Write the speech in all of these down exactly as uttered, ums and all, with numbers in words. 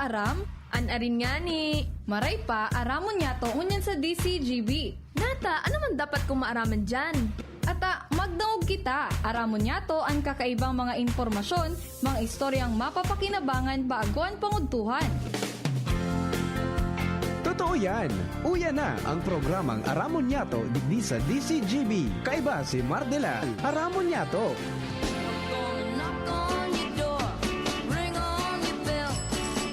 Aram? An arin ngani. Maray pa, aramon niyato ngunyan sa D C G B. Nata, ano man dapat kong maaraman diyan? Ata, magdangog kita. Aramon niyato an kakaibang mga impormasyon, mga istoryang mapapakinabangan bago an pangudtuhan. Totoo yan! Uya na ang programang Aramon Niyato digdi sa D C G B. Kaiba si Mardela. Aramon Niyato! Gonna knock on your door, ring on your bell,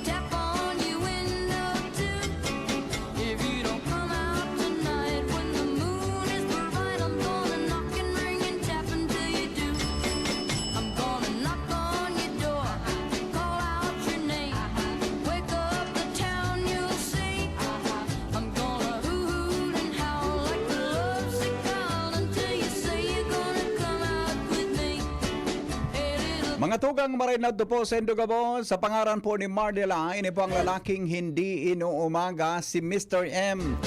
tap on your window too. If you don't come out tonight when the moon is bright, I'm gonna knock and ring and tap until you do. I'm gonna knock on your door, call out your name, wake up the town, you'll see. I'm gonna hoot and howl like a lovesick child until you say you're gonna come out with me. Hey, little Mga tugang, maray na po sa indo gabos. Sa pangaran po ni Mardela, ini po ang lalaking hindi inuumaga, si Mister M.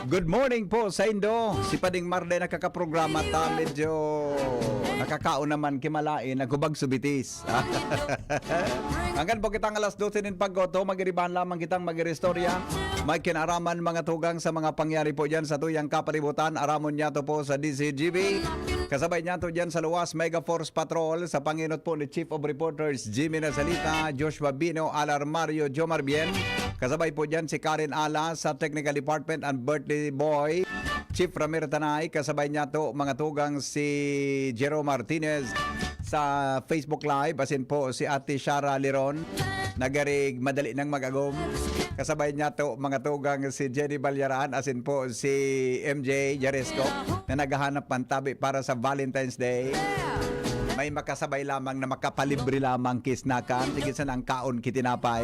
Good morning po sa indo. Si Pading Marley nakakaprograma ta, medyo nakakaon naman, kimalain, naghubag subitis. Hanggang po kitang alas dose nin pagkoto, magiribahan lamang kitang magiristorya. May kinaraman mga tugang sa mga pangyari po dyan sa tuyang kapalibutan. Aramon niyato po sa D C G B. Kasabay niyato dyan sa luwas, Mega Force Patrol sa panginot po ni Chief of Reporters Jimmy Nasalita, Joshua Bino, Alar Mario, Jomar Bien. Kasabay po dyan si Karen Ala sa Technical Department and Birthday Boy, Chief Ramir Tanay. Kasabay niyato mga tugang si Jerome Martinez sa Facebook Live, asin po si Ate Shara Liron, nagarig madali nang mag-agom. Kasabay niyato mga tugang si Jenny Balyaran, asin po si M J Yaresco, na naghahanap man tabi para sa Valentine's Day. May makasabay lamang na makapalibre lamang kisnakan. Sige, sana ang kaon kitinapay.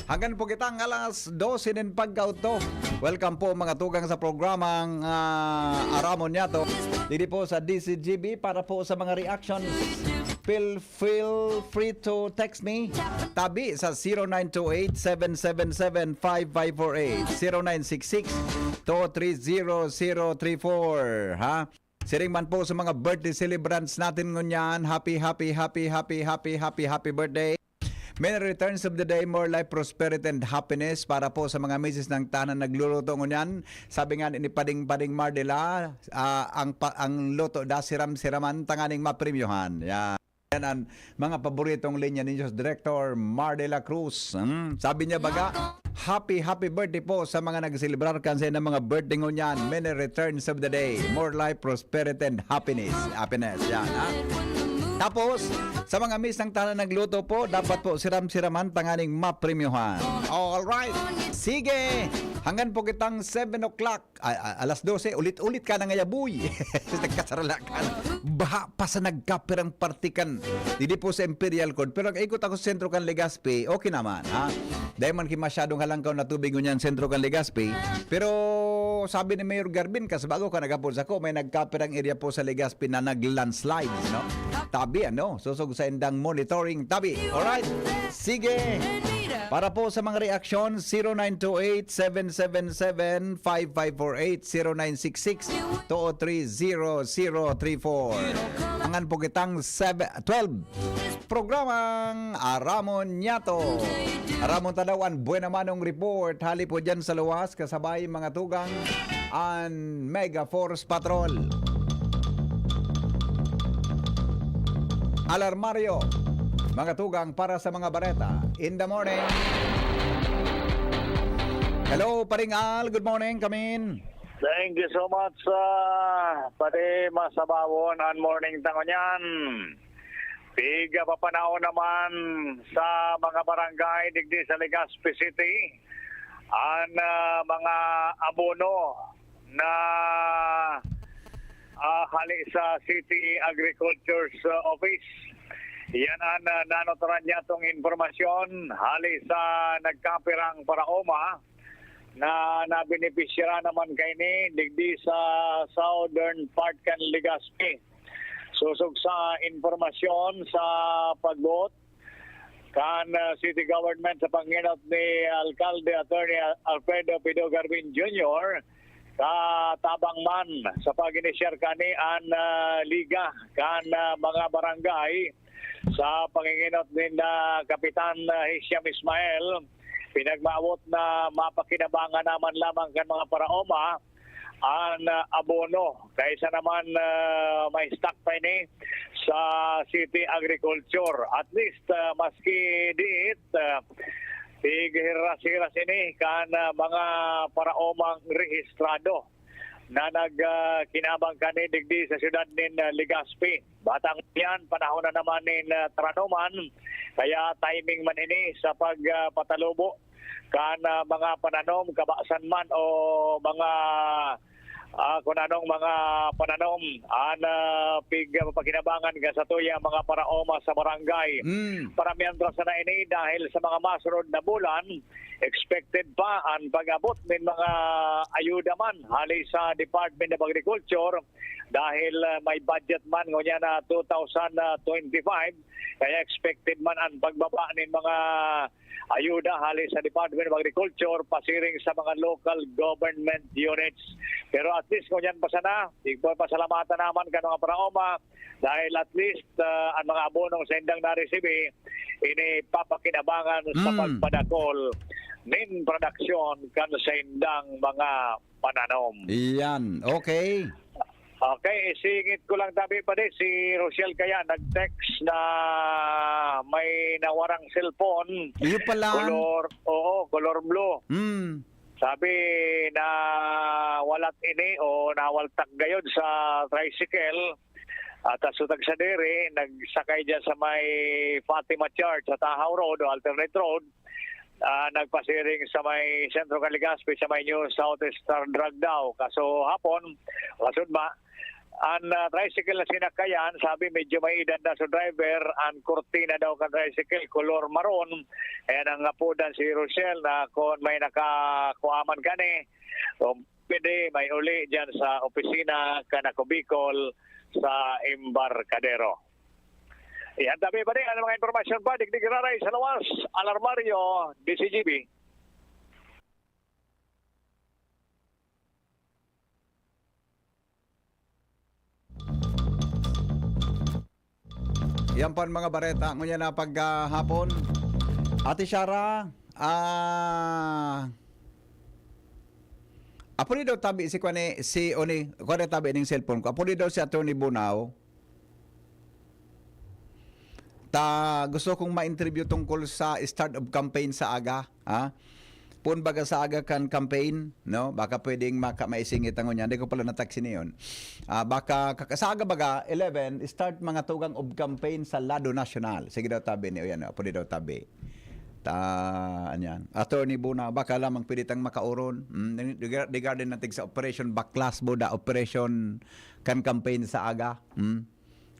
Hanggang po kitang alas dose nin pagkauto. Welcome po mga tugang sa programang ah, Aramon Niyato. Didi po sa D C G B para po sa mga reactions. Feel, feel free to text me. Tabi sa zero nine two eight, seven seven seven, five five four eight, zero nine six six, two three zero, zero three four. Ha? Siring man po sa mga birthday celebrants natin ngunyan, happy, happy, happy, happy, happy, happy, happy birthday. Many returns of the day, more life, prosperity, and happiness para po sa mga misis ng tanan nagluluto ngunyan. Sabi nga ni Pading Pading Mardela, ah, ang, pa, ang luto da siram-siraman tanganing mapremyohan. Yan. Yan ang mga paboritong linya ninyo sa Director Mardela Cruz. Hmm? Sabi niya baga, happy, happy birthday po sa mga nagselebrar kan sa mga birthday ngunyan. Many returns of the day. More life, prosperity, and happiness. Happiness, yan, ha? Tapos, sa mga miss ng tanan nagluto po, dapat po siram-siraman tanganing mapremyohan. Alright. Sige. Hanggang po kitang seven o'clock. A- a- alas dose, ulit-ulit ka na ngayaboy. Nagkasarala ka na. Baha pa sa nagkapirang partikan. Didi po sa Imperial Court. Pero nag-ikot ako sa sentro kan Legazpi, okay naman, ha? Dahil man ki masyadong halangkaw na tubig ngunyan sentro kan Legazpi. Pero sabi ni Mayor Garvin, kasbago ka nagapon sa ko, may nagkapirang area po sa Legazpi na nag-landslide, no? Tabi, ano? Susog sa indang monitoring. Tabi, alright? Sige. Para po sa mga reaksyon, zero nine two eight, seven seven seven, five five four eight, zero nine six six, two oh three, zero zero three four. Angan po kitang seven, twelve. Programang Aramon Niyato. Aramon ta daw an Buena Manong Report. Hali po dyan sa luwas, kasabay mga tugang, an Mega Force Patrol. Alarmario, mga tugang para sa mga bareta in the morning. Hello, Paring Al. Good morning, kamin. Thank you so much, uh, Padi Masabawon. An morning ta ngunyan. Piga papanahon naman sa mga barangay digdi sa Legazpi City. An, ah, mga abono na, ah, hali sa City Agriculture's, ah, Office. Yan an, ah, nanutaran niyatong impormasyon hali sa nagkapirang paraoma na nabenepisyara naman kaini digdi sa southern part kan Legazpi. Sosog sa impormasyon sa pagbuot kan, ah, city government sa panginot ni Alkalde Attorney Alfredo Pido Garvin Junior, katabang man sa pag-inisyar kani an, ah, liga kan, ah, mga barangay Sa panginginot ni na Kapitan, ah, Hisham Ismail, pinagmaawot na mapakinabangan naman lamang kan mga paraoma an, ah, abono. Kaysa naman, ah, ma-stock pa ini sa City Agriculture. At least, ah, maski diit, ah, tighiras-hiras ini kan, ah, mga paraomang rehistrado na nag, ah, kinabang kani digdi sa siyudad nin, ah, Legazpi. Batang yan, panahon na naman nin, ah, tranoman, kaya timing man ini sa pag, ah, patalubo kan, ah, mga pananom, kabasan man o mga, ah, kung anong mga pananom, an, ah, pig-, pakinabangan ka sa tuya mga paraoma sa barangay. Mm. Para mientras na ini, dahil sa mga masunod na bulan, expected pa an pag-abot nin mga ayuda man hali sa Department of Agriculture dahil, ah, may budget man ngunyan na two thousand twenty-five, kaya expected man an pagbaba nin mga ayuda hali sa Department of Agriculture pasiring sa mga local government units. Pero at least ngunyan pa sana, igpapasalamatan naman kan mga paraoma dahil at least, ah, an mga abonong saindang naresibi ini papakinabangan sa Mm. pagpadakol nin produksyon kan saindang mga pananom. Iyan. Okay. Okay, isingit ko lang tabi pa di, si Rochelle kaya nag-text na may nawarang cellphone. Iyo pala. Color, oo, color blue. Hmm. Sabi na walat ini o nawaltak gayod sa tricycle. At asutag sa diri, nagsakay dyan sa may Fatima Church sa Tahaw Road o alternate road. Ah, nagpasiring sa may Sentro kan Legazpi, sa may New South Star Drug daw. Kaso hapon, kasudma, an, ah, tricycle na sinakayan, sabi medyo may edad na sa driver, an kurtina daw kan tricycle, color maroon. Ayan ang apodan si Rochelle na kung may nakakuaman kani, o pwede may uli dyan sa opisina kan Ako Bicol sa Embarcadero. Yan, tabi pa rin ang mga impormasyon pa, digdig raray sa lawas, Alarmario, D C G B. Yan po ang mga bareta ngunyan na paghapon. Ate Shara, ah, apo ni daw tabi si kwan eh, si Oni, kwan eh, tabi ning cellphone ko. Apo ni daw si Attorney Bunao. Ta, gusto kong ma-interview tungkol sa start of campaign sa aga, ha? Pun baga sa aga kan campaign, no? Baka pwedeng maka-, maisingit ang ngunyan. Hindi ko pala nataksi niyon. Ah, baka kaka-, sa aga baga, eleven, start mga tugang of campaign sa Lado National. Sige daw tabi ni, o yan, apo ni daw tabi. Ta, anyan. Attorney Buna, baka lamang pwede tang makauron. Mm, regar-, regarding natin sa operation, baklas bo da operation kan campaign sa aga. Mm.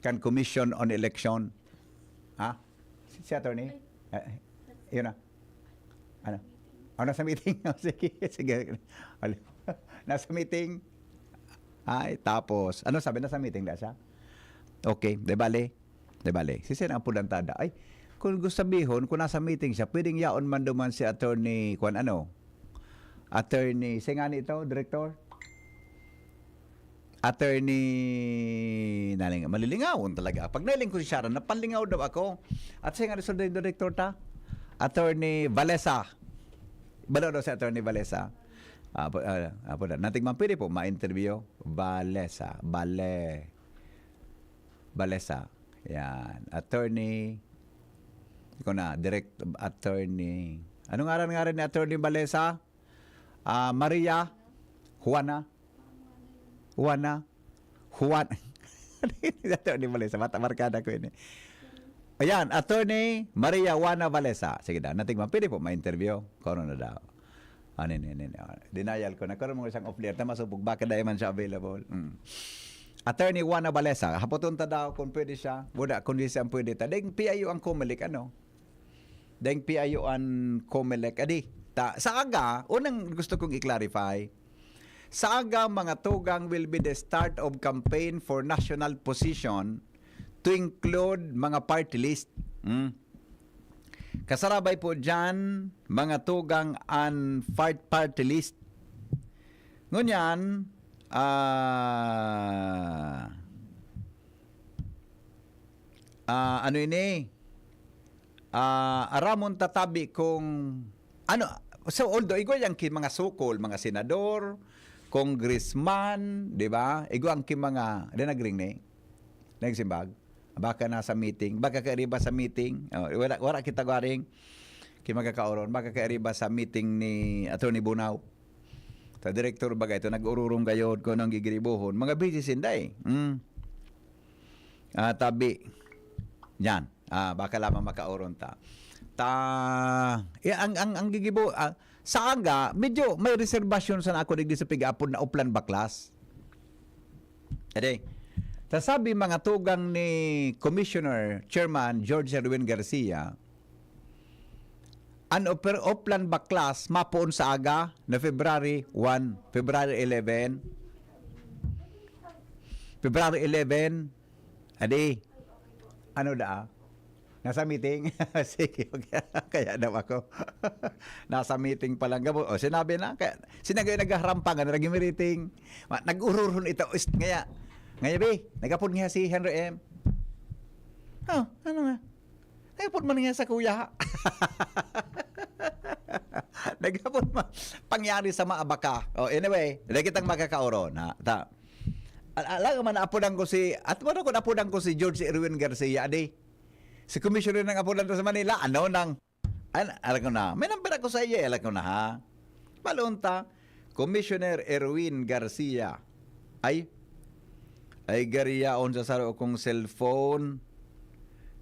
Kan Commission on Election. Ha? Si, si attorney? Eh, yun na. Ano? Oh, nasa meeting. Oh, sige, sige. Nasa meeting. Ay, tapos. Ano sabi? Nasa meeting na siya? Okay, de bale. De bale. Si Sen ang pulantada. Ay, kung gusto sabihon, kung nasa meeting siya, pwedeng yaon man duman si attorney, kwan ano? Attorney, si nga ito, director? Attorney, naling, malilingawon talaga. Pag nailing ko si Sharon, napalingaw daw ako. At siya nga, Director ta, Attorney Valesa. Balo daw si Attorney Valesa. Apo, ah, apo na. Nating man pwede po, ma-interview. Valesa. Bale. Valesa. Yan. Attorney. Ikaw na, direct attorney. Anong ngaran-ngaran ni Attorney Valesa? Ah, Maria. Juana. Juana. Juan. Attorney Valesa, bata barkada ko ini. Ayan, Attorney Maria Juana Valesa. Sige na, nating man. Pwede po ma-interview. Kung ano na daw. Ano, ano, ano, ano. Denial ko na. Karon mo isang off-air. Tama, subog. Baka dahil man siya available. Mm. Attorney Juana Valesa. Hapoton ta daw kung pwede siya. Buda, kung di siya pwede ta. Ding P I O ang Comelec, ano? Ding P I O ang Comelec. Adi, ta, sa aga, unang gusto kong i-clarify. Sa aga, mga tugang will be the start of campaign for national position to include mga party list. Hmm. Kasarabay po dyan, mga tugang an part-, party list. Ngunyan, ah, Ah, ano ini? Ah, aramon ta tabi kung ano, so, although igwa yan ki mga sukol, mga senador, congressman, di ba? Igwa ang ki mga, di nagring ni? Nagsimbag? Baka nasa meeting, baka kairiba sa meeting. Oh, wala, wala kita garing ki magkakauron, baka kairiba sa meeting ni Attorney Bunao. Sa direktor baga ito, nag-ururong gayod kung anong gigiribohon. Mga busy sinda eh. Mm. Ah, tabi. Yan. Ah, baka lamang makauron ta. Ta, eh, ang, ang, ang gigibo, ah, sa aga, medyo may reservasyon sana ako digdi sa pig-apod na Oplan Baklas. Ade, ta sabi mga tugang ni Commissioner Chairman George Erwin Garcia, an oper-, Oplan Baklas mapoon sa aga na February one, February eleven. February eleven, adi, ano daa? Nasa meeting? Sige, okay. Kaya daw ako. Nasa meeting pa lang. Gabo, oh, sinabi na. Kaya, sinagay naghaharampangan, naging meeting. Ma-, nag-ururhon ito. Ist, ngaya. Ngaya, be, nagapod nga si Henry M. Oh, ano nga? Nagapod man nga sa kuya. Nagapod man. Pangyari sa maabaka. Oh, anyway, lagi kitang magkakaoron, ha? Ta, al-, alam man, apodan ko si, at ano ko, apodan ko si George Erwin Garcia, adi. Si Commissioner ng apodan to sa Manila, ano nang, an-, alam ko na, may number ako sa iya, alam ko na, ha? Balon ta, Commissioner Erwin Garcia. Ay, ay, gariyaon sa saro kong cellphone.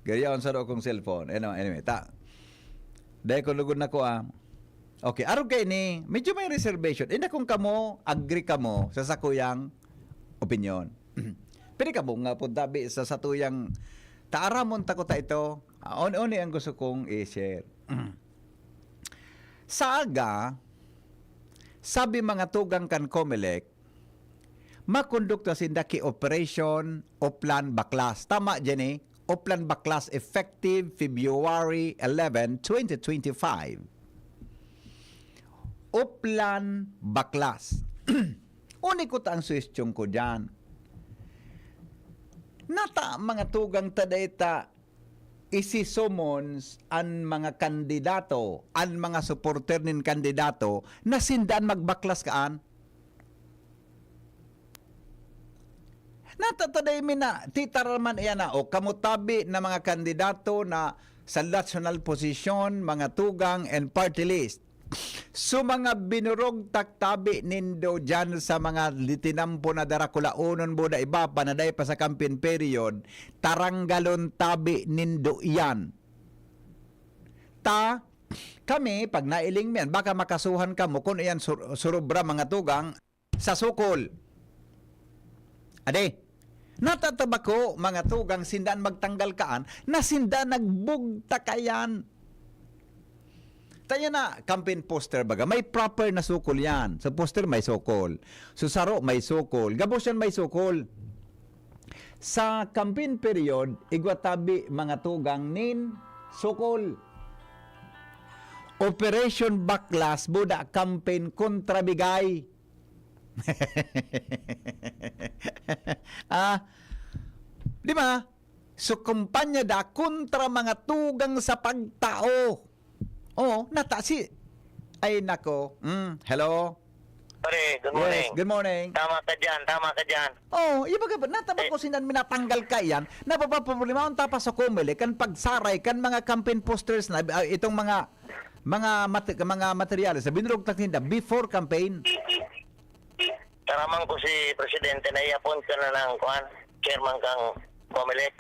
Gariyaon sa saro kong cellphone. Ano, anyway, ta. Dahil ko lugod na ko, ah. Okay, arog kay ni, medyo may reservation. Inda kung kamo, agree kamo sa sakuyang opinion. Pero kamo nga po, tabi sa satuyang taaramon ta ko ta ito, ah, on-, oni ang gusto kong i-share. Sa aga, sabi mga tugang kan Comelec, makondukta sinda ki Operation Oplan Baklas. Tama, Jenny? Oplan Baklas effective February eleven, twenty twenty-five. Oplan Baklas. Uni ko ta ang suhestyon ko diyan. Nata mga tugang ta deta isi-summons an mga kandidato, an mga suporter nin kandidato na sinda an magbaklas kaan. Natataday mi na, titaraman iyan na, o kamo tabi na mga kandidato na sa national position, mga tugang and party list. So, mga binurog taktabi nindo diyan sa mga litinampo na darakulaonon, buda iba pa na dai pa sa campaign period, taranggalon tabi nindo iyan. Ta, kami, pag nailing mi yan, baka makasuhan kamo kun iyan sur-, surubra mga tugang sa sukol. Ade, natatabako mga tugang sinda an magtanggal kaan, na sinda nagbugta kayan. Tayo na, campaign poster baga, may proper na sukol yan. Sa poster may sukol. Sa saro may sukol. Gabos yan may sukol. Sa campaign period, igwa tabi mga tugang nin sukol. Operation Baklas, buda campaign kontra bigay. Ah, di ba? So, kumpanya da kontra mga tugang sa pagtao. Oh, nata si, ay nako. Mm, hello? Pare, good Yes, morning. Good morning. Tama ka dyan, tama ka dyan. Oh, ibaga ba, nataba Eh. ko sinan minatanggal ka iyan, napapaproblemaon ta pa sa Comelec, kan pagsaray, kan mga campaign posters na, ah, itong mga, mga mat- mga materyales na binurog ta tinda before campaign. Taramang ko si Presidente na i-appoint ka na ng, kuan, chairman kang Comelec.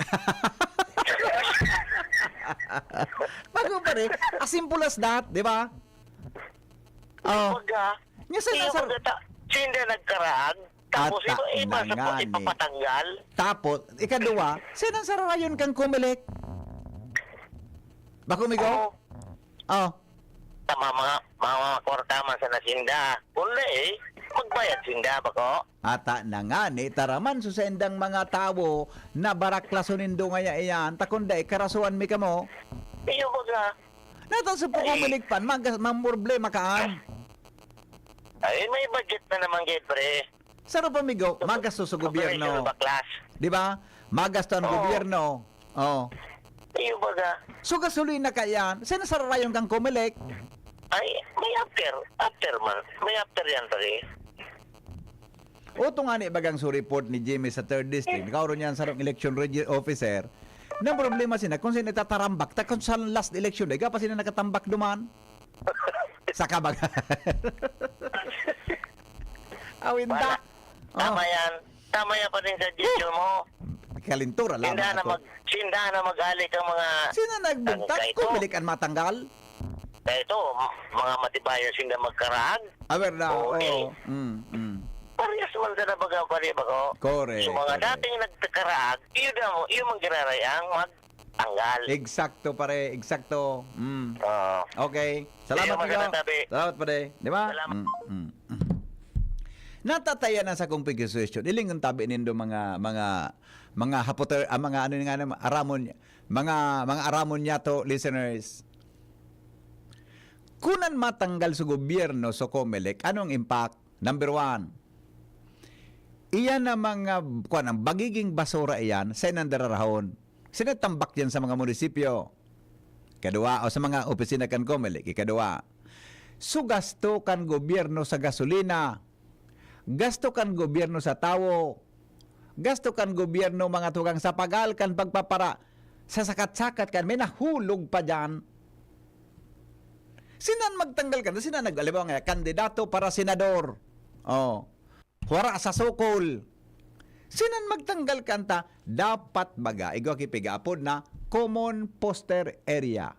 Bago pa rin, as simple as that, di ba? Oh. Baga, Nya sa iya nasar- baga ta, sinda nagkaraag, tapos Ata iba, iba na sa nga po, ni. Ipapatanggal. Tapos, ikadua, sinang sarayon kang Comelec? Bako, migo? Oo. Oh. Tama, mga, mga, mga kwarta man sa nasinda. Kung na eh, magbayad sinda, bako? Ata na nga ni taraman so sa indang mga tawo na baraklason nindo ngaya iyan, ta kun dai karasuan mi kamo. Iyo baga. Nata sa Comelec pan, magas, mang problema kaan. Ay, may budget na naman, gid, pre. Saro pa, migo, magasto sa Operation gobyerno. Baklas. Di ba? Magasto ang Oo. gobyerno. Oh. Iyo baga. So, gasolina ka yan. Sino sa rayon kang Comelec? Ay, may after. After man. May after yan, pare. O, itong ani bagang so report ni Jimmy sa third district. Nakauro niya ang sarong election regi-, officer. Nang problema sila, kung sino tatarambak, ta kung sa last election, di ka pa sila nakatambak duman. Sa kabagan. Awinda. Wala. Tama Oh. yan. Tama yan pa rin sa desisyon mo. Kalintura lamang Sinda na ako. mag, sinda na mag-alik ang mga Sino nagbugtak? ang kaito. Kung balik ang matanggal? Kaito, m-, mga matibayan sinda magkaraag. Aber na, Oo, oo. eh. Mm, mm. Parehas man sa nabaga, pare, bako. Correct, So, mga correct. dating nagkakaraag, iyo daw, iyo man giraray ang magtanggal. Eksakto, pare. Eksakto. Mm. Oo. Okay. Salamat, Iyo, amigo. magandang gabi. Salamat, pare. Di ba? Salamat. Mm, mm, mm. Natatayan na sa kong pag-question. Ilingon tabi nindo mga, mga, mga hapoter, ah, mga ano nga naman, aramon, mga, mga aramon niya to, listeners. Kunan matanggal sa gobyerno, sa Comelec, anong impact? Number one, iyan ang mga, kuwan, ang bagiging basura iyan, sa inang dararahon. Sinatambak yan sa mga munisipyo. Kadua, o sa mga opisina kan Comelec, ikadua. So, gasto kan gobyerno sa gasolina. Gasto kan gobyerno sa tawo. Gasto kan gobyerno, mga tugang, sa pagal kan pagpapara sa sakat-sakat kan. May nahulog pa dyan. Sinan magtanggal ka? Sinan nag-, alam mo nga, kandidato para senador. Oh. Wara sa sukol. Sinan magtanggal kanta, dapat baga, igwa ki pigaapod na common poster area.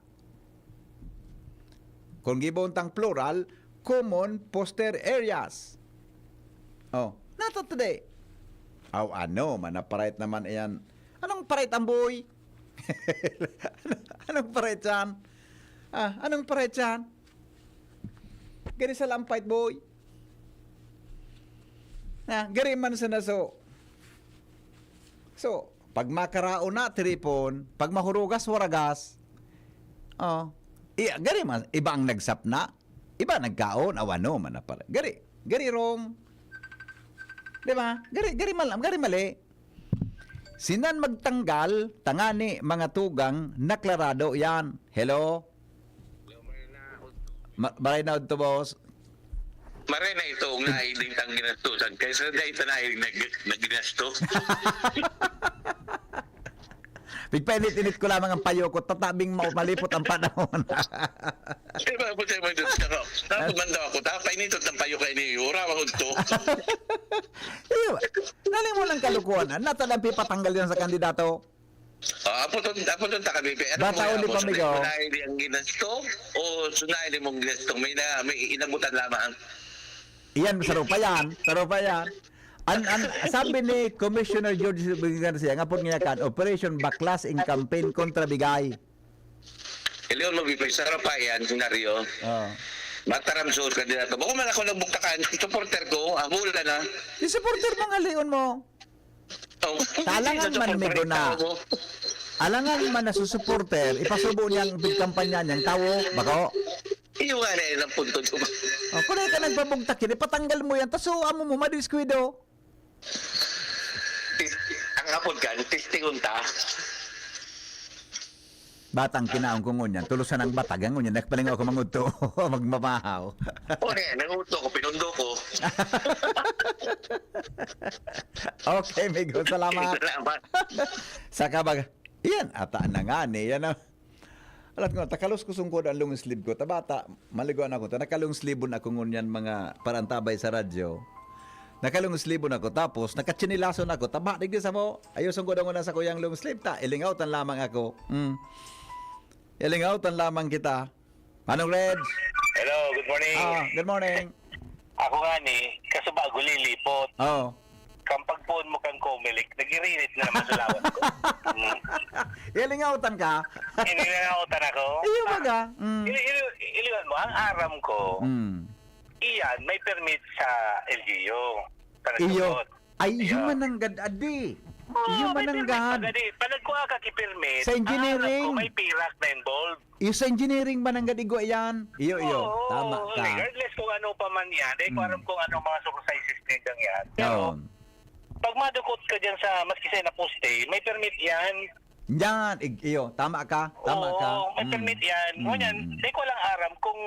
Kung gibohon tang plural, common poster areas. Oh, natatade. Aw, ano, manaparait naman iyan. Anong parait ang boy? Ano, anong parait yan? Ah, anong parait yan? Gani sa lampay, boy. Na, gari man sa naso. So, pag makaraon na, tiripon. Pag mahurugas, waragas. Oh. I-, gari man, iba ang nagsapna. Iba nagkaon, aw ano man na pala. Gari, gari wrong. Di ba? Gari, gari mal-, gari mali. Sinan magtanggal, tangani mga tugang, naklarado yan. Hello? Ma-, maray na udto, boss. Maray na ito, nga iding tang ginastusan. Kaysa dahil sa nahiling nag-, nagginasto. Pigpainit-init ko lamang ang payo ko, tatabing mau-, malipot ang panahon. Di ba, puti mo dito, sir? Tapos man daw ako, tapainitot ng payo kayo ni Yura, wag udto. Iyo, naling mo ng kalukuhan, ah. Natalang pipatanggal yan sa kandidato. Ah, apo ton, apo ton ta kami, pe. Ano Bata mo yan, uli boss? pa, May migo. Sunay di ang ginasto o sunay di mong ginasto? May na, may inabutan lamang. Iyan, sarupa yan. Sarupa yan. An, an, sabi ni Commissioner George Garcia, nga po niya kan, Operation Baklas in Campaign kontra Bigay. Leon, magbibigay sa pa yan, senaryo. Oo. Mataram sa kandidato. Bako man ako nagbuktakan, supporter ko, ang bola na. Yung supporter mo nga, Leon mo. Oh. Talangan Sino man, supporter migo na. Mo? Alangan man na supporter, ipasubo niya ang pigkampanya niyang tawo, bako? Iyo nga na yun ang punto ko. Oh, kung ka nagpabugtak yun, ipatanggal mo yan, tas so, amo mo, madiskuido. Tis-, ang apod ka, testingon ta. Batang kinaon ko ngunyan, tulos na ng batag, ang ngunyan, nagpalingaw ako mangudto, magmamahaw. O, ne, nanguto ko, pinundo ko. Okay, migo, salamat. Salamat. Sa kabag-, yan, ata na nga, ni, yan, oh. Alat ko, takalos ko sungkod ang long sleeve ko. Tabata, maligo na ako. Ta, nakalong sleeve ako ngunyan mga parantabay sa radyo. Nakalong sleeve ako. Tapos, nakatsinilaso na ako. Taba, digdi sa mo. Ayo, sungkod ako na sa kuyang long sleeve. Ta, ilingawtan lamang ako. Mm. Ilingawtan lamang kita. Manong Reg? Hello, good morning. Ah, good morning. Ako nga ni, kaso bago lilipot. Oo. Kang pagpoon mo kang Comelec, nag-irinit na naman sa lawas ko. Mm. Ilingawtan ka? Ilingawtan ako. Iyo, Ah, baga. Mm. ili-, ili-, iliwan mo, ang aram ko, Mm. iyan, may permit sa L G U. Sa Iyo. nagtubod. Ay, iyo Iyo. mananggad, adi. Oo, Iyo may permit mananggad. pa gani. Panagkuha ka ki permit, Sa engineering. aram ko, may pirak na involved. Iyo sa engineering mananggad igwa yan. Iyo, iyo. Oo, Tama ka. regardless kung ano pa man yan, eh, kung Mm. aram kung ano mga circumstances na yan. Pero, Oo. pag madukot ka dyan sa, maski sa na poste, may permit yan. Yan, ig-, iyo, tama ka, tama ka. Oo, may Mm, permit yan. mm, Ngunyan, mm. di ko lang aram kung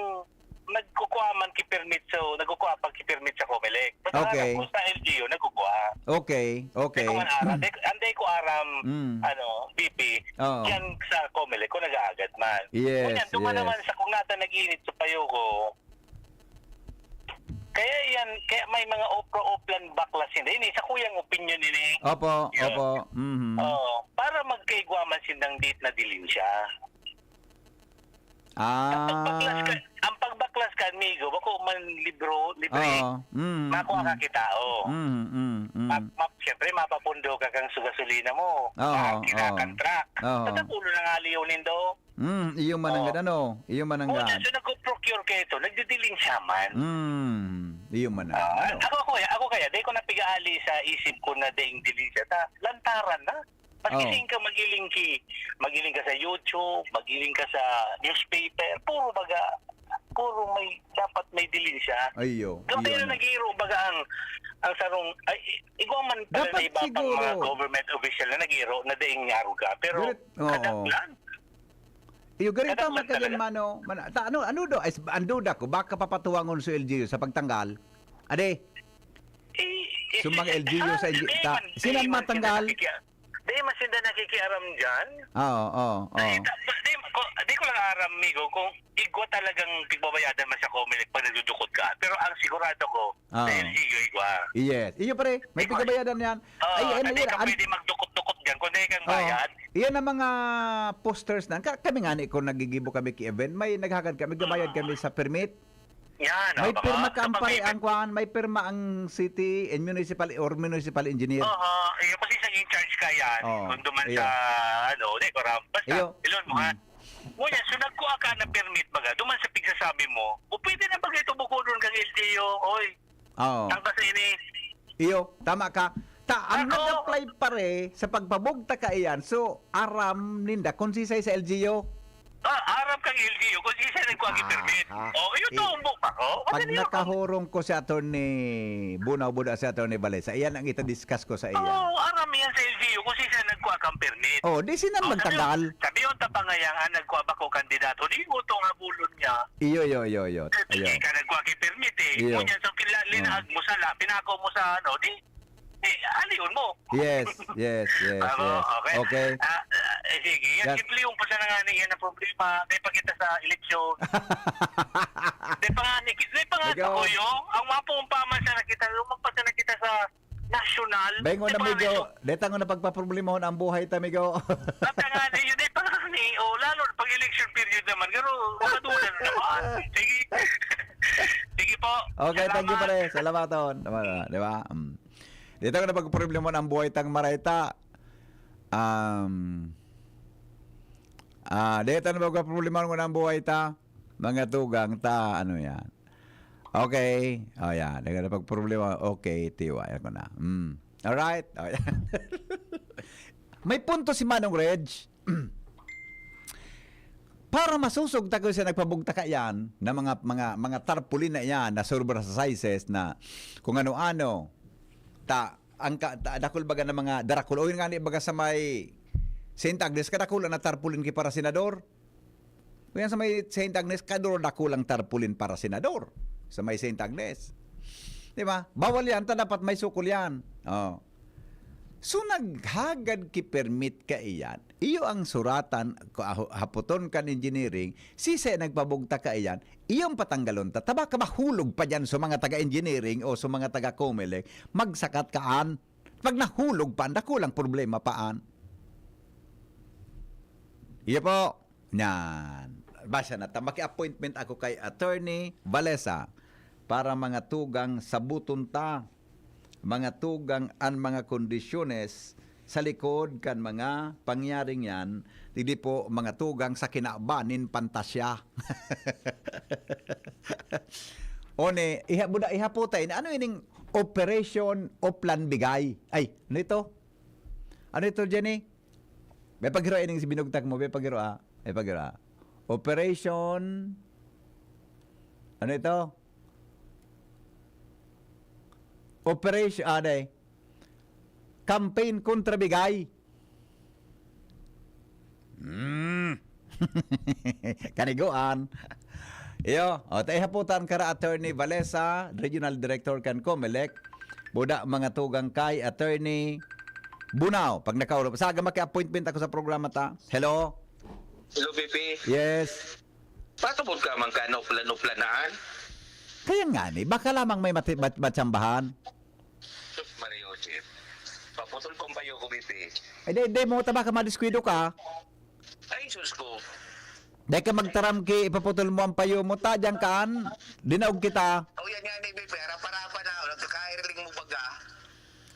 nagkukuha man ki permit, so, nagkukuha pag ki permit sa Comelec. Basta Okay. alam ko, sa L G U, nagkukuha. Okay, Di okay. ko man aram. Di, ang di ko aram, Mm. ano, B P, Oo. yan sa Comelec, kung nag-aagad man. Yes, Ngunyan, duman yes. naman sa kung nata nag-init sa payo ko, kaya yan, kaya may mga opro-oplan baklas yun. Ini, sa kuyang opinion ini. Opo, Yeah. opo. Mhm. Oo, para magkaigwa man sindang date na dilin siya. Ang pagbaklas Ah. ka, ang pagbaklas ka, amigo, bako man libro, libre. Oo. Mm, Makuha ka mm. kita, oh. Mm, mm, mm. Map, map, siyempre, mapapundo ka kang su gasolina mo. Oo, Ah, oo. kinakantrak. Oo. Sa tapulo na nga liyo nindo. Mm, iyo man ang Oh. gad-, ano? Iyo man ang Ngunyan, gad-. so nagpo-procure ka ito, nagdidiling siya man. Mm, iyo man ang Ah, ano? ako, ako, ako kaya, di ko napigaali sa isip ko na daing diling siya. Ta, lantaran na. Maski Oh. saan ka magiling ki, magiling ka sa YouTube, magiling ka sa newspaper, puro baga, puro may, dapat may diling siya. Iyo, Kung iyo pero na. nag-iiro baga ang, ang sarong, ay, igwa man pala Dapat na iba pang mga siguro. government official na nag-iiro na daing aruga. Pero Garit-, oo. kadaklan. Iyo, garit Kadaklan tama ka din, talaga. mano. Mana-, ta-, ano, ano do, ay, ang duda ko, baka papatuwangon sa L G U sa pagtanggal. Ade, Eh, eh, So, mga eh, L G U sa ah, L G U, di ta-, man, sinan di man sila matanggal? nakikia-, di man sila nakikiaram dyan. Oo, oo, oo. Ay, ta-, di, ko, di ko lang aram, amigo, kung igwa talagang pigbabayadan man sa Comelec pag nagdudukot ka. Pero ang sigurado ko, sa Ah. L G U, igwa. Yes. Iyo, pre, may Igwa. pigbabayadan yan. Ah, Ay, ano hindi yan, ka an- pwede magdukot-dukot dyan kung di kang Oo. bayad. Iyan ang mga posters na. Ka-, kami nga ni, kung nagigibo kami ki event, may naghagad kami, nagbabayad Ah. kami sa permit. Yan, May oh, baka pirma ka, sa ang pare, pag-event. ang kwan, may pirma ang city and municipal or municipal engineer. Oo, iyo, kasi isang in charge ka yan. Oo, Kung duman iyo. sa, ano, di, para, basta, Iyo. ilon mo, ha? Mm. Ngunyan, so nagkuha ka ng permit, baga, duman sa pigsasabi mo, o pwede na baga ito bukodon kang L T O, oy. Oo. Ang kasi ini, Iyo, tama ka. Ta, ang Ako nag-apply pare sa pagpabugtak kaiyan, so, aram ninda kung sisay sa L G U. Ah, aram kang L G U, kung sisay nagkuha ki permit. Aha. Oh, iyo, Eh, tumbok pa ko. Pag Madali ako. nakahurong ko si Attorney Bunaw Buda, si Attorney Balesa, iyan ang ita-discuss ko sa iya. Oo, aram yan sa L G U, kung sisay nagkuha kang permit. Oh, di sinan Oh, sabi magtagal. yun, sabi yun, tapangayang, ah, nagkuha ba ko kandidato? Di mo itong habulon niya. Iyo, iyo, iyo, iyo. Eh, Iyo. sige ka, nagkuha ki permit eh. Iyo. Ngunyan, so, kila-, linaag Oo. mo sa la-, pinako mo sa, ano, di, eh, aliyon mo. Yes, yes, yes, Tama, yes. okay. Okay. Ah, ah, eh, sige. Yan, Yan. simple yung pasa na nga na yan ang problema. May pakita sa eleksyon. Di pa nga ni, di pa nga Ikaw. sa Kuyong, ang mga pumpaman sa nakita, lumagpas na nakita sa nasyonal. Bengon Di na, pa nga amigo. ni, Deta nga na pagpaproblemahon ang buhay ta, amigo. At nga ni, yun, di pa nga ni, oh, lalo na pag election period naman. Pero, makadulan na naman. Sige. Sige po. Okay, thank you, Salamat. pare. Salamaton. Tama na, di ba? Mm. Deta nga na pagpaproblemahon ang buhay tang marayta. Um, ah, deta na pagpaproblemahon ang buhay ta. Mga tugang ta, ano yan? Okay. O, yan. Nagkano pag problema? Okay, tiwa. Ako na. Mm. Alright. O, yan. May punto si Manong Reg. Para masusog ta ko sa nagpabugtaka yan na mga, mga, mga tarpaulin na yan na sobra sa sizes na kung ano-ano. Ta, ang ka, ta, dakul baga na mga darakul. O yun nga ni baga sa may Saint Agnes, kadakul na tarpaulin ki para senador. Kaya sa may Saint Agnes, kaduro-dakulang tarpaulin para senador sa may Saint Agnes. Di ba? Bawal yan, ta dapat may sukol yan. Oh. So, naghagad ki permit kaiyan. Iyo ang suratan, ko-, aho-, hapoton kan engineering, sisay nagpabugtak kaiyan, iyo ang patanggalon ta. Ta baka mahulog pa dyan sa mga taga-engineering o sa mga taga-Comelec, magsakat kaan. Pag nahulog pa, dakulang problema paan. Iyo po. Yan. Basta na ta, maki-appointment ako kay Attorney Valesa para mga tugang sabuton ta, mga tugang an mga kondisyones sa likod kan mga pangyaring yan, digdi po mga tugang sa kinaban nin pantasya. One, iha-, buda, ihapotay na, ano ining Operation Oplan Bigay? Ay, ano ito? Ano ito, Jenny? May paghiro ining si binugtak mo, may paghiro, ah. May paghiro, ah. Operation, ano ito? Operation, ah, day. Campaign kontra bigay. Mm. Kaniguan. Iyo, o, ta ihaputan ka ra, Attorney Valesa, Regional Director kan Comelec. Buda, mga tugang kay Attorney Bunao, pag nakaurop. Sa aga, maki-appointment ako sa programa ta. Hello? Hello, P P. Yes. Patubod ka man ka, nauplan-uplan na, ah? Kaya nga ni, baka lamang may mati-, mat-, matsambahan. Sus, Mario, Chief. Paputol ko ang payo ko, P P. Eh, di, di mo, taba ka, madiskuido ka. Ay, sus ko. Dahil ka magtaram ki, ipaputol mo ang payo mo, ta, diyan kaan, dinaog kita. O, yan nga ni, P P. Harap-harapan na, nagkakairiling mo baga.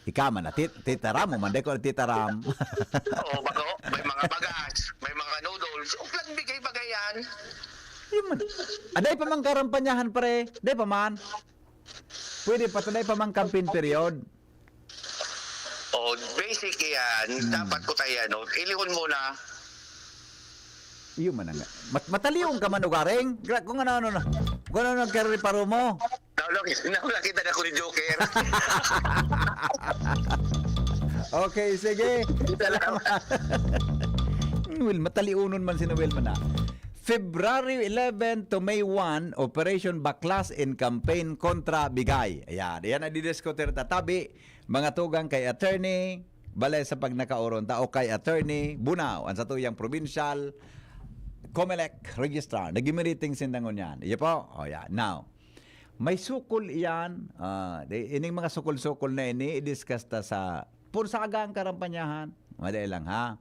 Ika man, ati-, titaram mo man, dahil ko titaram. Oo, bago. May mga bagas, may mga noodles. Uplan bigay-bagayan. Yun man. Aday pa man karampanyahan, pre. Day pa man. Pwede pa, taday pa man campaign period. Oh, basic yan. Hmm. Dapat ko tayo, ano, ilihon muna. Iyo man na nga. Mat-, matalion ka man, ugaring. Gra-, kung ano-ano na. Kung ano nagkareparo mo. Nawala, nawala kita na ko ni Joker. Okay, sige. Salamat. Well, matalionon man si Noel man na. February eleven to May one, Operation Baklas in Campaign kontra Bigay. Ayan, ayan ang didiskutir tatabi, mga tugang kay Attorney Balesa pag nakauron ta o kay Attorney Bunao, ang satuyang provincial Comelec Registrar. Nagimiriting sindangon yan. Iya po? O yan. Now, may sukol iyan. Ah, di, ining mga sukol-sukol na ini, i-discuss ta sa pursaga ang karampanyahan. Madali lang, ha?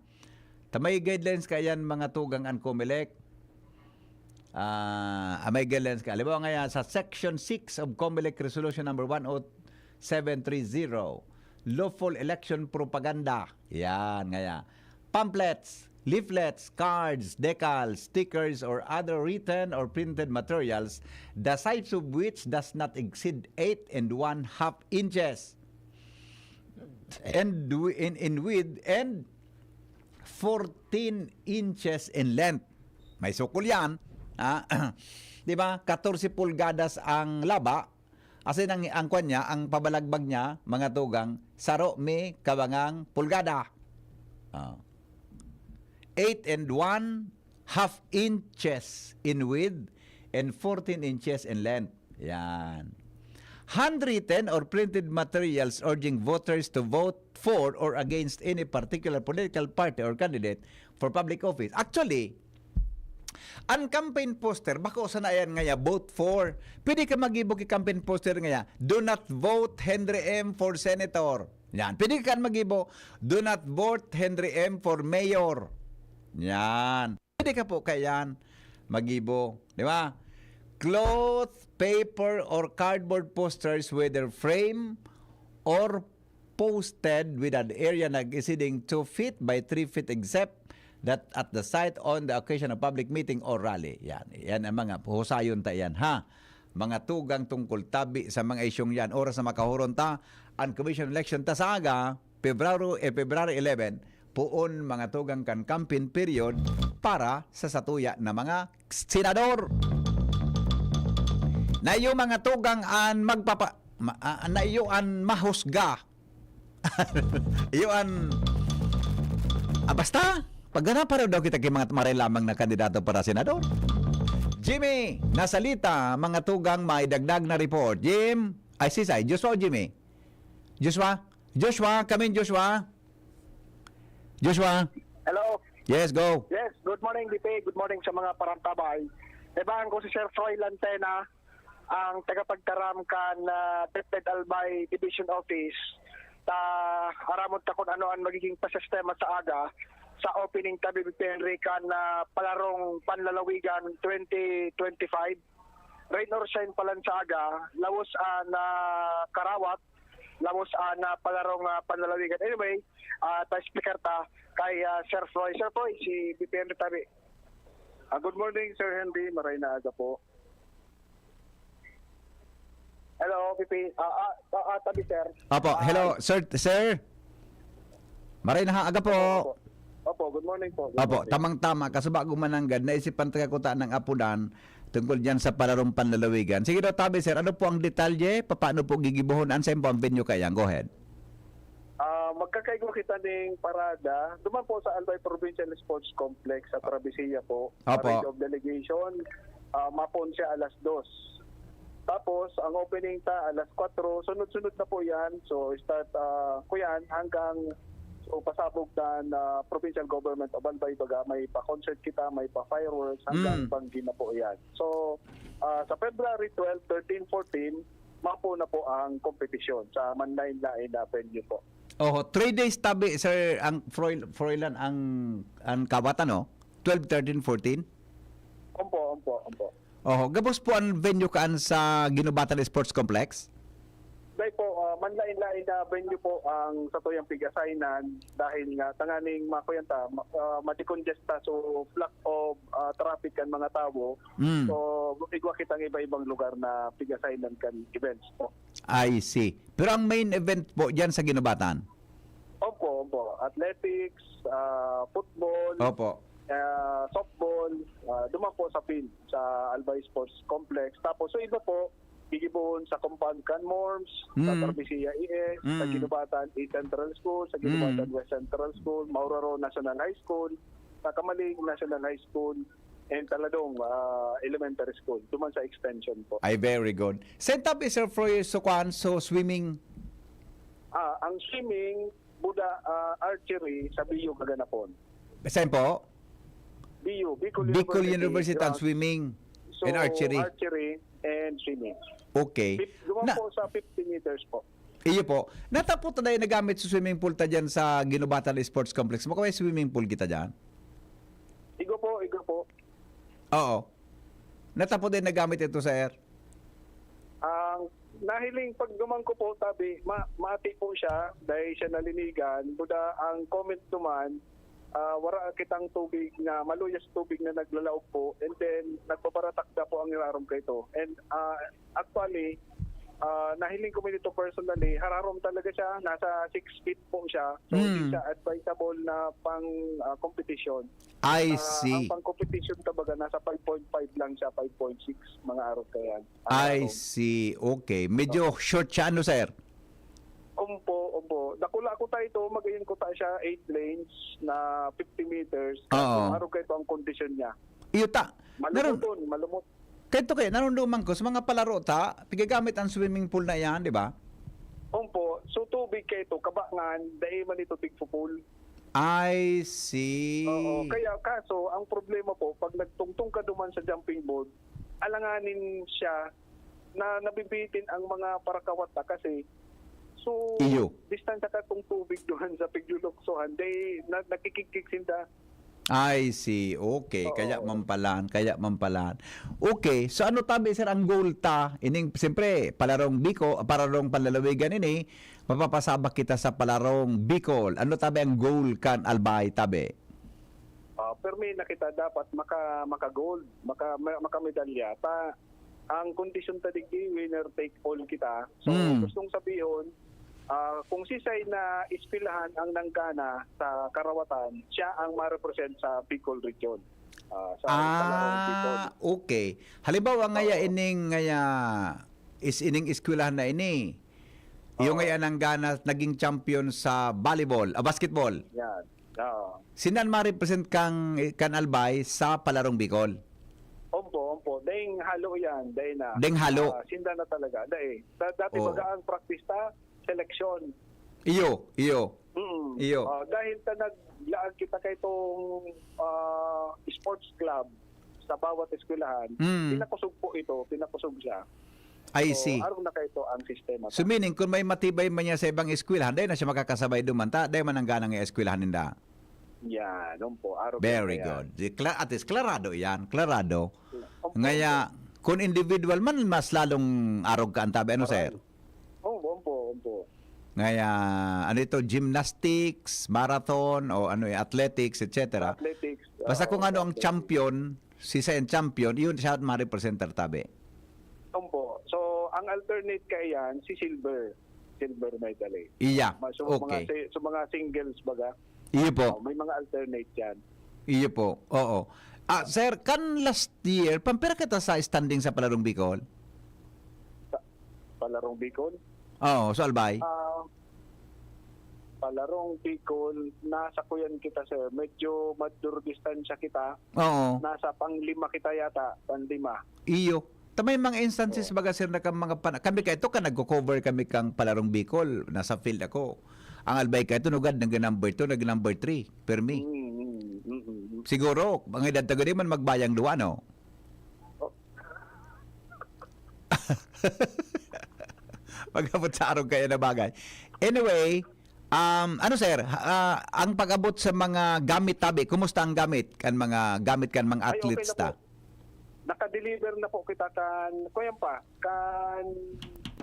Ta may guidelines ka yan, mga tugang an Comelec. Ah, ah, may guidelines ka. Halimbawa nga yan, sa Section six of Comelec Resolution number one oh seven three zero, lawful election propaganda. Yan, ngaya. Pamphlets, leaflets, cards, decals, stickers, or other written or printed materials, the size of which does not exceed eight and one half inches and wi-, in, in width and fourteen inches in length. May sukol yan. Ah, di ba? Katorse pulgadas ang laba. Asin ang, ang kwan niya, ang pabalagbag niya, mga tugang, saro mi kabangang pulgada. Ah. Eight and one half inches in width and fourteen inches in length. Yan. Handwritten or printed materials urging voters to vote for or against any particular political party or candidate for public office. Actually, an campaign poster, bako sana yan ngaya, "Vote for." Pwede ka magibo ki campaign poster ngaya, "Do not vote Henry M for senator." Yan. Pwede ka magibo, "Do not vote Henry M for mayor." Yan. Pwede ka po kayan magibo, di ba? Cloth, paper, or cardboard posters, whether frame or posted with an area na exceeding two feet by three feet, except that at the site on the occasion of public meeting or rally. Yan. Yan ang mga husayon ta yan, ha? Mga tugang tungkol tabi sa mga isyong yan. Oras na makahuron ta, ang commission election ta sa aga, Pebrero, eh, February eleven, poon mga tugang kan campaign period para sa satuya na mga senador. Na iyo mga tugang an magpapa-, ma-, ah, na iyo an mahusga. Iyo an, ah, basta, pagganapa daw kita kay mga maray lamang na kandidato para senador. Jimmy, nasalita, mga tugang may dagdag na report. Jim, ay, sisay, Joshua o Jimmy? Joshua? Joshua, come in, Joshua. Joshua? Hello. Yes, go. Yes, good morning, D P. Good morning sa mga parantabay. Ibahan ko si Sir Troy Lantena, ang tagapagtaram kan, ah, DepEd Albay Division Office. Ta, aramon ta kung ano ang magiging pasistema sa aga sa opening ta, B B P Henry, kan, ah, palarong panlalawigan twenty twenty-five. Rain or shine pa lang sa aga, lawos an, ah, karawat, lawos an, ah, palarong, ah, panlalawigan. Anyway, ah, ta-speaker ta kay, ah, Sir Froy. Sir Froy, si B P Henry tabi. Ah, good morning, Sir Henry. Maray na aga po. Hello, P P. Ah, ah, ah, ah, tabi, sir. Opo, Ah, hello, sir, sir. Maray na ha, aga po. Opo, opo. Opo, good morning po. Good Opo, morning. Tamang-tama. Kasubago mananggad, naisipan taga kuta ng apudan tungkol diyan sa palarong panlalawigan. Sige daw, tabi, sir. Ano po ang detalye? Papaano po gigibohon? An sa po ang venue kaya? Go ahead. Ah, Magkakaigwa kita ning parada, duman po sa Albay Provincial Sports Complex sa Travesilla po, sa Opo. Range of Delegation, ah, mapon siya alas dos. Tapos, ang opening ta alas kwatro, sunod-sunod na po yan. So, start, ah, ko yan hanggang so, pasabog na, na Provincial Government of Albay, baga may pa-concert kita, may pa-fireworks, hanggang Mm. banggi na po yan. So, ah, sa February twelve, thirteen, fourteen, mapo na po ang kompetisyon sa manlain-lain na venue po. Oho, three days tabi, Sir, ang Froy, Froilan, ang, ang kawatan, no? Twelve, thirteen, fourteen? Ompo, ompo, ompo. Oho, gabos po ang venue kaan sa Ginubatan Sports Complex? Dahil po, ah, manlain-lain na venue po ang satuyang pig-assignan dahil nga tanganing makuyan ta, ma- ah, ma-decongest ta, so block of ah, traffic kan mga tawo. Mm. So, igwa kitang iba-ibang lugar na pig-assignan kan events po. I see. Pero ang main event po dyan sa Ginubatan? Opo, opo. Athletics, ah, football, Opo. ah, softball, ah, duman po sa field, sa Albay Sports Complex. Tapos, so iba po, gigibohon sa compound kan Morms, sa Mm. Travesilla E S, sa Mm. Ginubatan East Central School, sa Ginubatan Mm. West Central School, Mauraro National High School, sa Camalig National High School, and Taladong ah, Elementary School, duman sa extension po. Ay, very good. Senta, Sir Froy, so kuan, so swimming? Ah, ang swimming, buda, ah, archery, sa B U kaganapon. Saan po? B U, Bicol, Bicol University. University ang Ah, swimming so, and archery. Archery and swimming. Okay. Fif- Duman Na, po sa fifty meters po. iyo po. Natapot na yung nagamit sa swimming pool ta dyan sa Ginubatan Sports Complex. Makaway swimming pool kita dyan? Igo po, igo po. Oo. Natapot na yung nagamit ito, sir? Ang nahiling pagduman ko po, tabi, ma maati po siya, dahil siya nalinigan. Buda ang comment duman, ah, wara kitang tubig na, maluyas tubig na naglalaog po, and then nagbabaratakda po ang irarom kaito. And ah, actually, ah, nahiling ko nito personally, hararom talaga siya, nasa six feet po siya. So, Mm. hindi siya advisable na pang ah, competition. I Ah, see. Ang pang-competition, kumbaga, nasa five point five lang siya, five point six, mga arog kayan. Ang I araw. see. Okay. Medyo short siya, ano, sir? Ompo, ompo. Dakula ko tayo ito, magayon ko tayo siya, eight lanes na fifty meters. Oo. Kung arog kayo ang kondisyon niya. Iyo ta. Naroon, Malumuton, malumot. Kaya ito kayo, narunduman ko sa mga palaro ta, pigagamit ang swimming pool na yan, di ba? Ompo, so tubig kayo ito, kabangan, dahil man ito tigpupul. I see. Oo, kaya kaso, ang problema po, pag nagtungtong ka duman sa jumping board, alanganin siya na nabibitin ang mga parakawat na kasi, so, Iyo. Distansya ka tong tubig duman sa pigluluksohan, dahil na, nakikigkig sinda. I see. Okay, Oo. Kaya mampalan, kaya mampalan. Okay, so ano tabi, sir, ang goal ta? Ining, siyempre, palarong Bicol, palarong panlalawigan ini, mapapasabak kita sa palarong Bicol. Ano tabi ang goal kan Albay tabi? Ah, permi na kita dapat maka maka-gold, maka ma- makamedalya. Ta ang kondisyon ta digdi, winner take all kita. So, Hmm. gustong sabihon, ah, kung sisay na eskwelahan ang nanggana sa karawatan, siya ang ma-represent sa Bicol region. Ah, sa sa larong Bicol. Ah, okay. Halimbawa ngaya Oo. ining ngaya is ining eskwelahan na ini. Iyo Oo. ngaya nanggana naging champion sa volleyball, ah, basketball. Yan. Oo. Sinan ma-represent kang kan Albay sa Palarong Bicol? Ompo, ompo. Daing halo yan, daing na. Daing halo. Ah, sinda na talaga. Daing. Da- dati Oo. baga ang practice ta, selection. Iyo, iyo. Mm. Iyo. Ah, dahil ta naglaan kita kay itong ah, sports club sa bawat eskwelahan, Mm. pinakusog po ito, pinakusog siya. I So, see. Araw na kayo ito ang sistema. So meaning, kung may matibay man niya sa ibang eskwelahan, dahil na siya makakasabay duman ta, dahil man ang ganang eskwelahan ninda. Yan, yun po. Araw Very po yan. good. Di- Kla- at least, klarado yan. Klarado. Opo, Ngaya, kung individual man, mas lalong arog ka ang tabi. Ano, sir? Oo, ompo, ompo. Ngaya, ano ito, gymnastics, marathon, o ano eh, athletics, et cetera. Athletics. Basta ah, kung ano ang athletics. Champion, si siya ang champion, yun siya ang ma-represent tabi. Ompo. So, ang alternate kaya yan, si silver. Silver medalist. Iya. Ma- So, mga, Okay. si- so, mga singles baga, Iyo oh, po. May mga alternate yan. Iyo po. Oo. Ah, sir, kan last year, pampira kita sa standing sa Palarong Bicol? Sa Palarong Bicol. Oo, sa Albay. Ah, Palarong Bicol, nasa kuyan kita, sir. Medyo madurdistansya kita. Oo. Nasa panglima kita yata, panglima. Iyo. Ta may mga instances Oo. baga, sir, na kan mga pana-, kami kaito kan nagko-cover kami kan Palarong Bicol, nasa field ako. Ang Albay kaito, nugad, nag-number two, nag-number three, permi. Mm, mm, mm, mm. Siguro, ang edad ta gani man magbayang duwa, no? Oh. Pag-abot sa arog kaya na bagay. Anyway, um, ano, sir, ha-, ah, ang pag-abot sa mga gamit tabi, kumusta ang gamit kan mga gamit kan mga Ay, okay athletes na ta? po. Naka-deliver na po kita kan, kuyan pa, kan,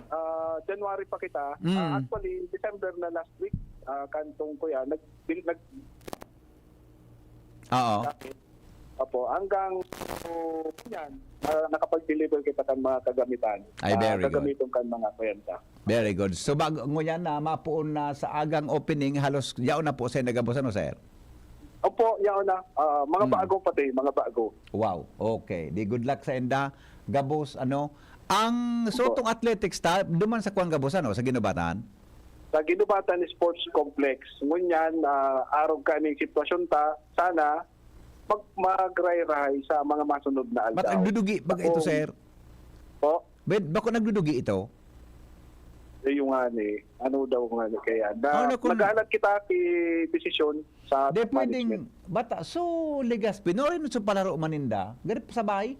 ah, January pa kita. Ah, Mm. actually, December na last week, ah, kantong kuya, nag-, nag-, Oo. Opo, hanggang, so, yan, ah, nakapag-deliver kita kan mga kagamitan. Ay, Ah, very good. kagamiton kan mga kuyan ta. Very good. So, bag-, ngunyan na mapoon na sa agang opening, halos yaon na po sa nagabos, ano, sir? Opo, yaon na. Ah, mga Hmm. bago pati, mga bago. Wow. Okay. Di good luck sa inda. Gabos, ano? Ang Opo. sotong athletics ta, duman sa kuwang gabos, ano, sa Ginubatan? Sa Ginubatan Sports Complex. Ngunyan, ah, arog ka ning sitwasyon ta, sana mag-, magray-ray sa mga masunod na Ba't aldaw. nagdudugi baga ito, Kung sir? Po? Ben, bako nagdudugi ito? Eh, yung nga ni, ano daw nga ni kaya? Na, Ano na kung naghahalat kita ki desisyon sa De, management. pwedeng bata. So, Legazpi, no rin so palaro maninda? Ganit sa bahay?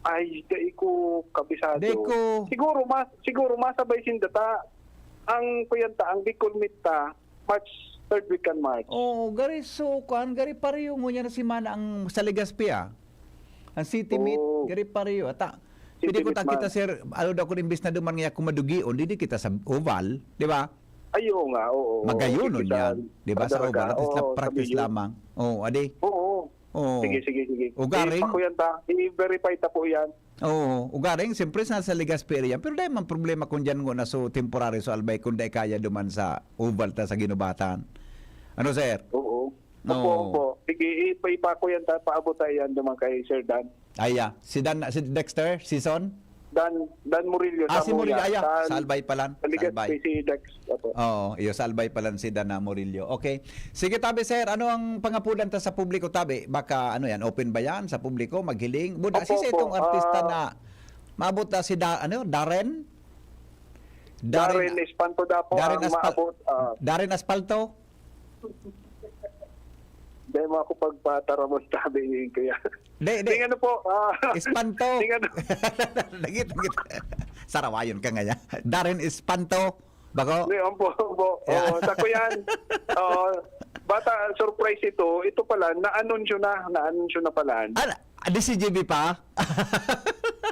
Ay, dai ko kabisado. Dai ko. Siguro, mas, siguro masabay sinda ta. Ang kuyan ta, ang Bicol Meet ta, March, third week kan March. Oo, gari so, kuan, gari pareho ngunyan na semana ang sa Legazpi, ah. Ang City Meet, Oo. gari pareho. Ata, City pwede ko Meet ta kita, man. sir, ano daw kung imbis na duman nga ako madugion, didi kita sa Oval, di ba? Ay, oo nga, oo, oo. Magayon Sige, nun sa yan, di ba? Sa Padaraka, Oval, at least oo, sa practice Camiño. lamang. Oo, adi. Oo. Oo. Sige, sige, sige. Ugaring. Eh, pakuyan ta. I-verify ta po yan. Oo, ugaring, siyempre, sa, sa Legazpi area yan. Pero dahil man problema kung dyan nga na so temporary so Albay, kung dahil kaya duman sa Oval ta sa Ginubatan. Ano, sir? Oo. Opo, Oo. opo. Sige, ipa-, ipakuyan ta, paabot ta yan duman kay Sir Dan. Ay, ah. Si Dan, si Dexter, si Son? Dan, Dan Murillo, Ah, si Samuya. Murillo, ay, ah. Dan, Sa Albay palan. Sa Legazpi, Sa Albay. si Dex. Opo. Oo, iyo, sa Albay palan si Dan na Murillo. Okay. Sige, tabi, sir, ano ang pangapulan ta sa publiko, tabi? Baka, ano yan, open ba yan sa publiko? Maghiling? Buda, Opo, sisa opo. itong artista Ah, na maabot na si Da-, ano, Darren? Darren Darren Espanto daw po Darren ang Aspal-, maabot, ah. Darren Aspalto? Dahil mo ako pagpataramon, sabi ni Kuya. Di, di. Ding ano po, ah, Espanto. ding ano. Lagit, lagit. Sarawayon ka nga niya. Darren Espanto. Bako? Di, opo, opo. Yeah. Oo, sa ko yan. Oo. Bata, surprise ito. Ito pala, na-anunsyo na. Na-anunsyo na pala. Ah, di si G B pa?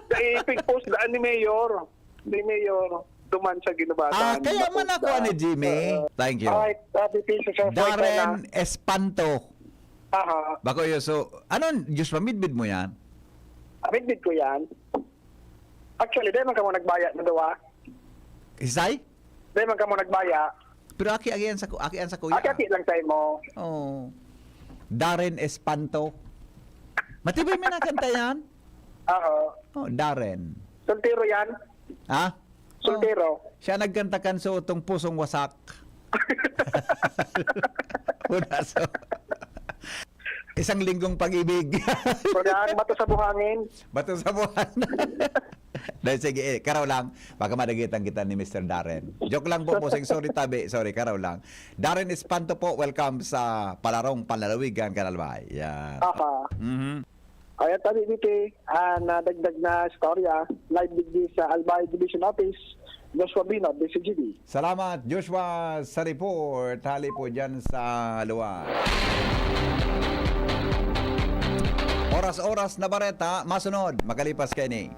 Sa ipig post daan ni Mayor. Ni Mayor. Duman sa Ginubatan. Ah, kaya man Post ako daan. ni Jimmy. Oo. Thank you. Ay, sabi ko sa Sir Darren Fred na. Espanto. Aha. Bako yun. So, ano, Diyos pa, midbid mo yan? Ah, midbid ko yan. Actually, di man kamo nagbaya na duwa. Isay? Di man kamo nagbaya. Pero aki, aki yan sa ku-, aki yan sa kuya. Aki, aki lang tayo mo. Oh. Darren Espanto. Matibay may nakanta yan? Oo. Oh, Darren. Soltero yan? Ha? Soltero. Oh. Siya nagkanta kan sa utong pusong wasak. Punaso. Isang linggong pag-ibig. Pag ang bato sa buhangin. Bato sa buwan. Dahil sige, eh, karaw lang, baka madagitan kita ni Mister Darren. Joke lang po, bossing. Sorry, tabi. Sorry, karaw lang. Darren Espanto po, welcome sa Palarong Panlalawigan, Kanalbay. Yan. Aha. Mhm. Ayan, tabi, Bipi. Ah, nadagdag na istorya. Live digdi sa Albay Division Office. Joshua Bino, D C G B. Salamat, Joshua, sa report. Hali po dyan sa luwa. Oras-oras na bareta, masunod, makalipas kaini.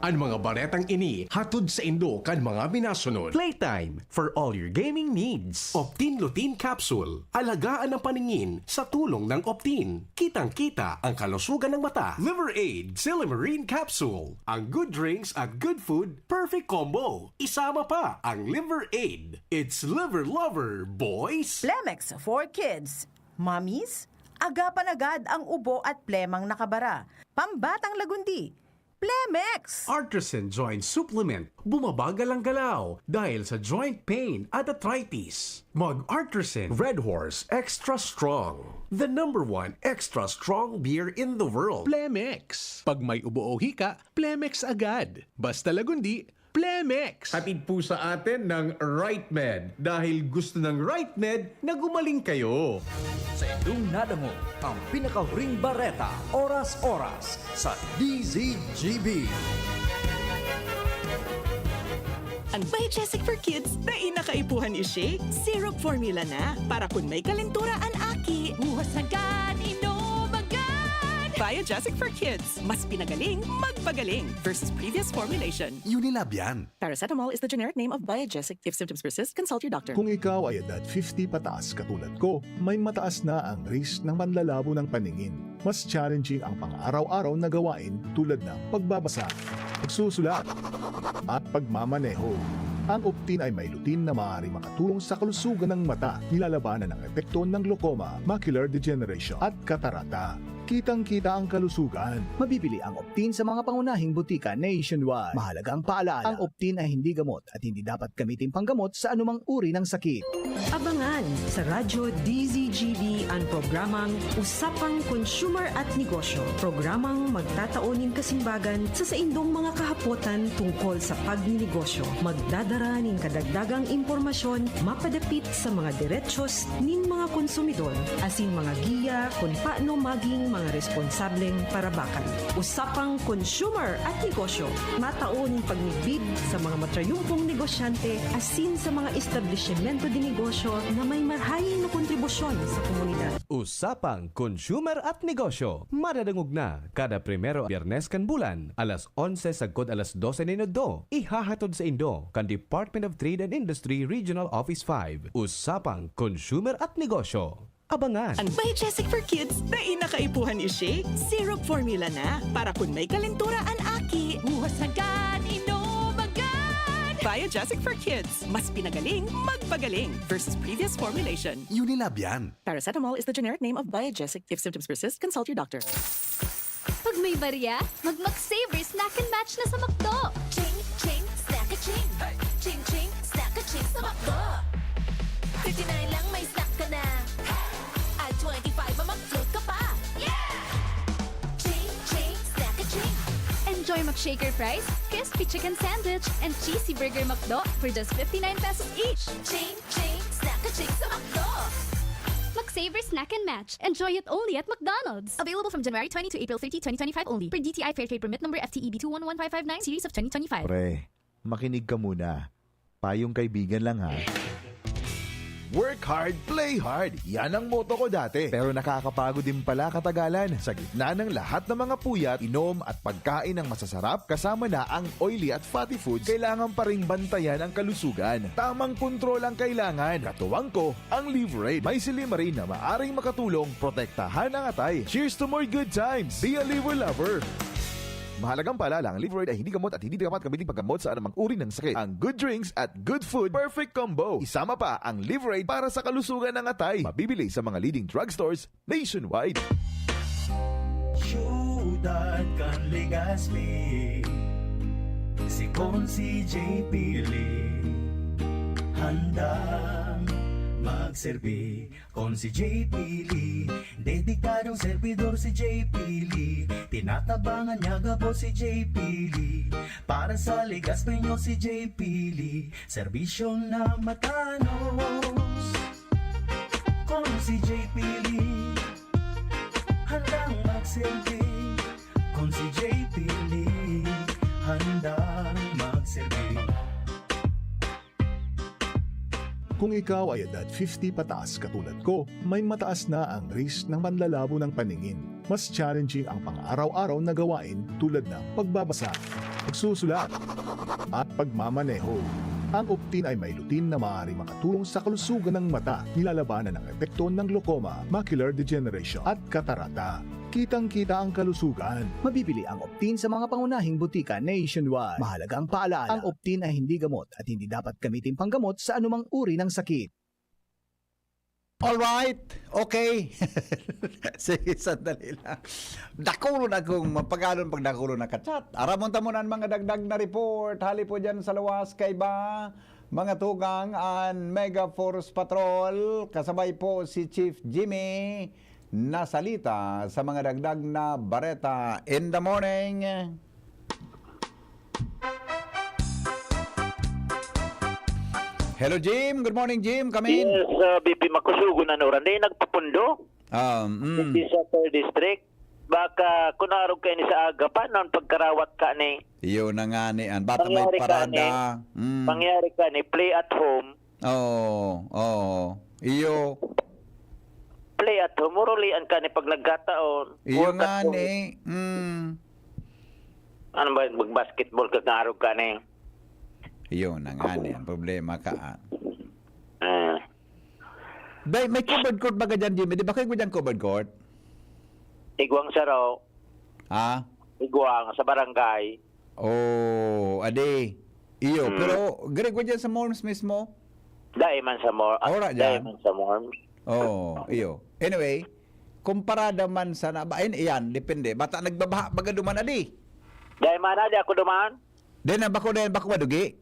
An mga baretang ini hatod saindo kan mga minasunod. Playtime for all your gaming needs. Optin Lutein Capsule. Alagaan ang paningin sa tulong ng Optin. Kitang-kita ang kalusugan ng mata. Liver Aid Silymarin Capsule. Ang good drinks at good food, perfect combo. Isama pa ang Liver Aid. It's Liver Lover, boys! Plemex for Kids. Mommies, agapan agad ang ubo at plemang nakabara. Pambatang Lagundi, Plemex! Artisan Joint Supplement, bumabagal ang galaw dahil sa joint pain at arthritis. Mag Artisan Red Horse Extra Strong, the number one extra strong beer in the world. Plemex. Pag may ubo o hika, Plemex agad. Basta lagundi, Plemex. Hatid po sa atin ng RightMed dahil gusto ng RightMed na gumaling kayo. Sa indong nadangog ang pinakahuring bareta, oras-oras sa D Z G B. Ang Biogesic for Kids, dai na kaipuhan i-shake. Syrup formula na, para kun may kalentura an aki. Buhas agad, inom agad! Biogesic for Kids, mas pinagaling, magpagaling versus previous formulation. Unilab yan. Paracetamol is the generic name of Biogesic. If symptoms persist, consult your doctor. Kung ikaw ay edad fifty pataas katulad ko, may mataas na ang risk ng panlalabo ng paningin. Mas challenging ang pang-araw-araw na gawain tulad ng pagbabasa, pagsusulat, at pagmamaneho. Ang Optin ay may lutein na maaaring makatulong sa kalusugan ng mata, nilalabanan ang epekto ng glaucoma, macular degeneration, at katarata. Kitang-kita ang kalusugan. Mabibili ang Optin sa mga pangunahing butika nationwide. Mahalagang paalala, ang Optin ay hindi gamot at hindi dapat gamitin panggamot sa anumang uri ng sakit. Abangan sa Radyo D Z G B an programang Usapang Consumer at Negosyo, programang magtatao nin kasimbagan sa saindong mga kahapotan tungkol sa pagninegosyo. Magdadara nin kadagdagang impormasyon mapadapit sa mga derechos nin mga konsumidor asin mga giya kun paano maging mga responsableng parabakan. Usapang Consumer at Negosyo, matao nin pagmidbid sa mga matrayumpong negosyante asin sa mga establisimento de negosyo na may marhaen na kontribusyon sa komunidad. Usapang Consumer at Negosyo, madadangog na kada primero Biyernes kan bulan, alas onse sagkod alas dose nin udto. Ihahatod saindo kan Department of Trade and Industry Regional Office five. Usapang Consumer at Negosyo. Abangan. Ang Biogesic for Kids, dai na kaipuhan i-shake. Syrup formula na, para kun may kalentura an aki. Buhas agad, inom agad! Biogesic for Kids, mas pinagaling, magpagaling versus previous formulation. Unilab yan. Paracetamol is the generic name of Biogesic. If symptoms persist, consult your doctor. Pag may barya, mag-Max Saver Snack and Match na sa McDo! Ching, ching, snack a ching! Ching, ching, snack a ching sa McDo! Fifty-nine lang, may snack ka na! At twenty-five, ma-McFloat ka pa! Yeah! Ching, ching, snack a ching! Enjoy McShaker fries, crispy chicken sandwich, and cheesy burger McDo for just fifty-nine pesos each! Ching, ching, snack a ching sa McDo! Mag-Saver Snack and Match. Enjoy it only at McDonald's. Available from January twenty to April thirty, twenty twenty-five only. Per D T I Fair Trade Permit number F T E B two one one five five nine series of twenty twenty-five. Pre, makinig ka muna. Payong kaibigan lang, ha. Work hard, play hard. Yan ang motto ko dati. Pero nakakapagod din pala katagalan. Sa gitna ng lahat ng mga puyat, inom at pagkain ng masasarap, kasama na ang oily at fatty foods, kailangan pa ring bantayan ang kalusugan. Tamang kontrol ang kailangan. Katuwang ko, ang Liverade. May silymarin na maaring makatulong protektahan ang atay. Cheers to more good times! Be a Liver Lover! Mahalagang paalala, ang Liverade ay hindi gamot at hindi dapat gamitin paggamot sa anumang uri ng sakit. Ang good drinks at good food, perfect combo. Isama pa ang Liverade para sa kalusugan ng atay. Mabibili sa mga leading drugstores nationwide. Siyudad kan Legazpi, si Consi J P Lee, handang magserbi. Consi J P Lee, dedikadong servidor si J P Lee. Tinatabangan niya gabos si J P Lee. Para sa Legazpi nyo si J P Lee, serbisyong na matanos. Consi J P Lee, handang magserbi. Consi J P Lee, handang magserbi. Kung ikaw ay edad fifty pataas katulad ko, may mataas na ang risk ng panlalabo ng paningin. Mas challenging ang pang-araw-araw na gawain tulad ng pagbabasa, pagsusulat, at pagmamaneho. Ang Optin ay may lutein na maaaring makatulong sa kalusugan ng mata, nilalabanan ang epekto ng glaucoma, macular degeneration, at katarata. Kitang-kita ang kalusugan. Mabibili ang Optin sa mga pangunahing butika nationwide. Mahalagang paalala, ang Optin ay hindi gamot at hindi dapat gamitin panggamot sa anumang uri ng sakit. All right. Okay. Sige, sandali lang. Dakulon akong mapagalon pag dakulon nakachat. Aramon ta muna ang mga dagdag na report. Hali po dyan sa luwas, kaiba, mga tugang, an Mega Force Patrol. Kasabay po si Chief Jimmy Nasalita sa mga dagdag na bareta in the morning. Hello, Jim. Good morning, Jim. Come in. Yes, uh, B P, makusugon na oran. Di nagpapundo. Um, mm. Di sa third district. Baka kunarog kayo ni sa aga pa, noon pagkarawat ka ni. Iyo na nga ni an. Bata may Mangyari ka parada. ni. Mm. Mangyari ka ni, play at home. Oo, oo. Iyo. Play at home. Murulian ka ni pag nagkataon. Iyo Work nga at home. ni. Mm. Ano ba, mag-basketball ka, kunarog ka ni. Iyo na nga ni. Ang problema ka. Ah. Ah. Day, may covered court ba ka dyan, Jimmy? Di ba kayo dyan covered court? Igwang Saro, Ha? Igwang sa barangay. Oh, ade. Iyo, Mm. pero gari ko dyan sa Morms mismo. Dai man sa Mor. Ora Dai dyan. man sa Morms. Oo, iyo. Anyway, kumparada man sana, ba, in, iyan, depende. Bata nagbabaha, baga duman, adi. Dai man, adi ako duman. Then, bako, then, bako madugi.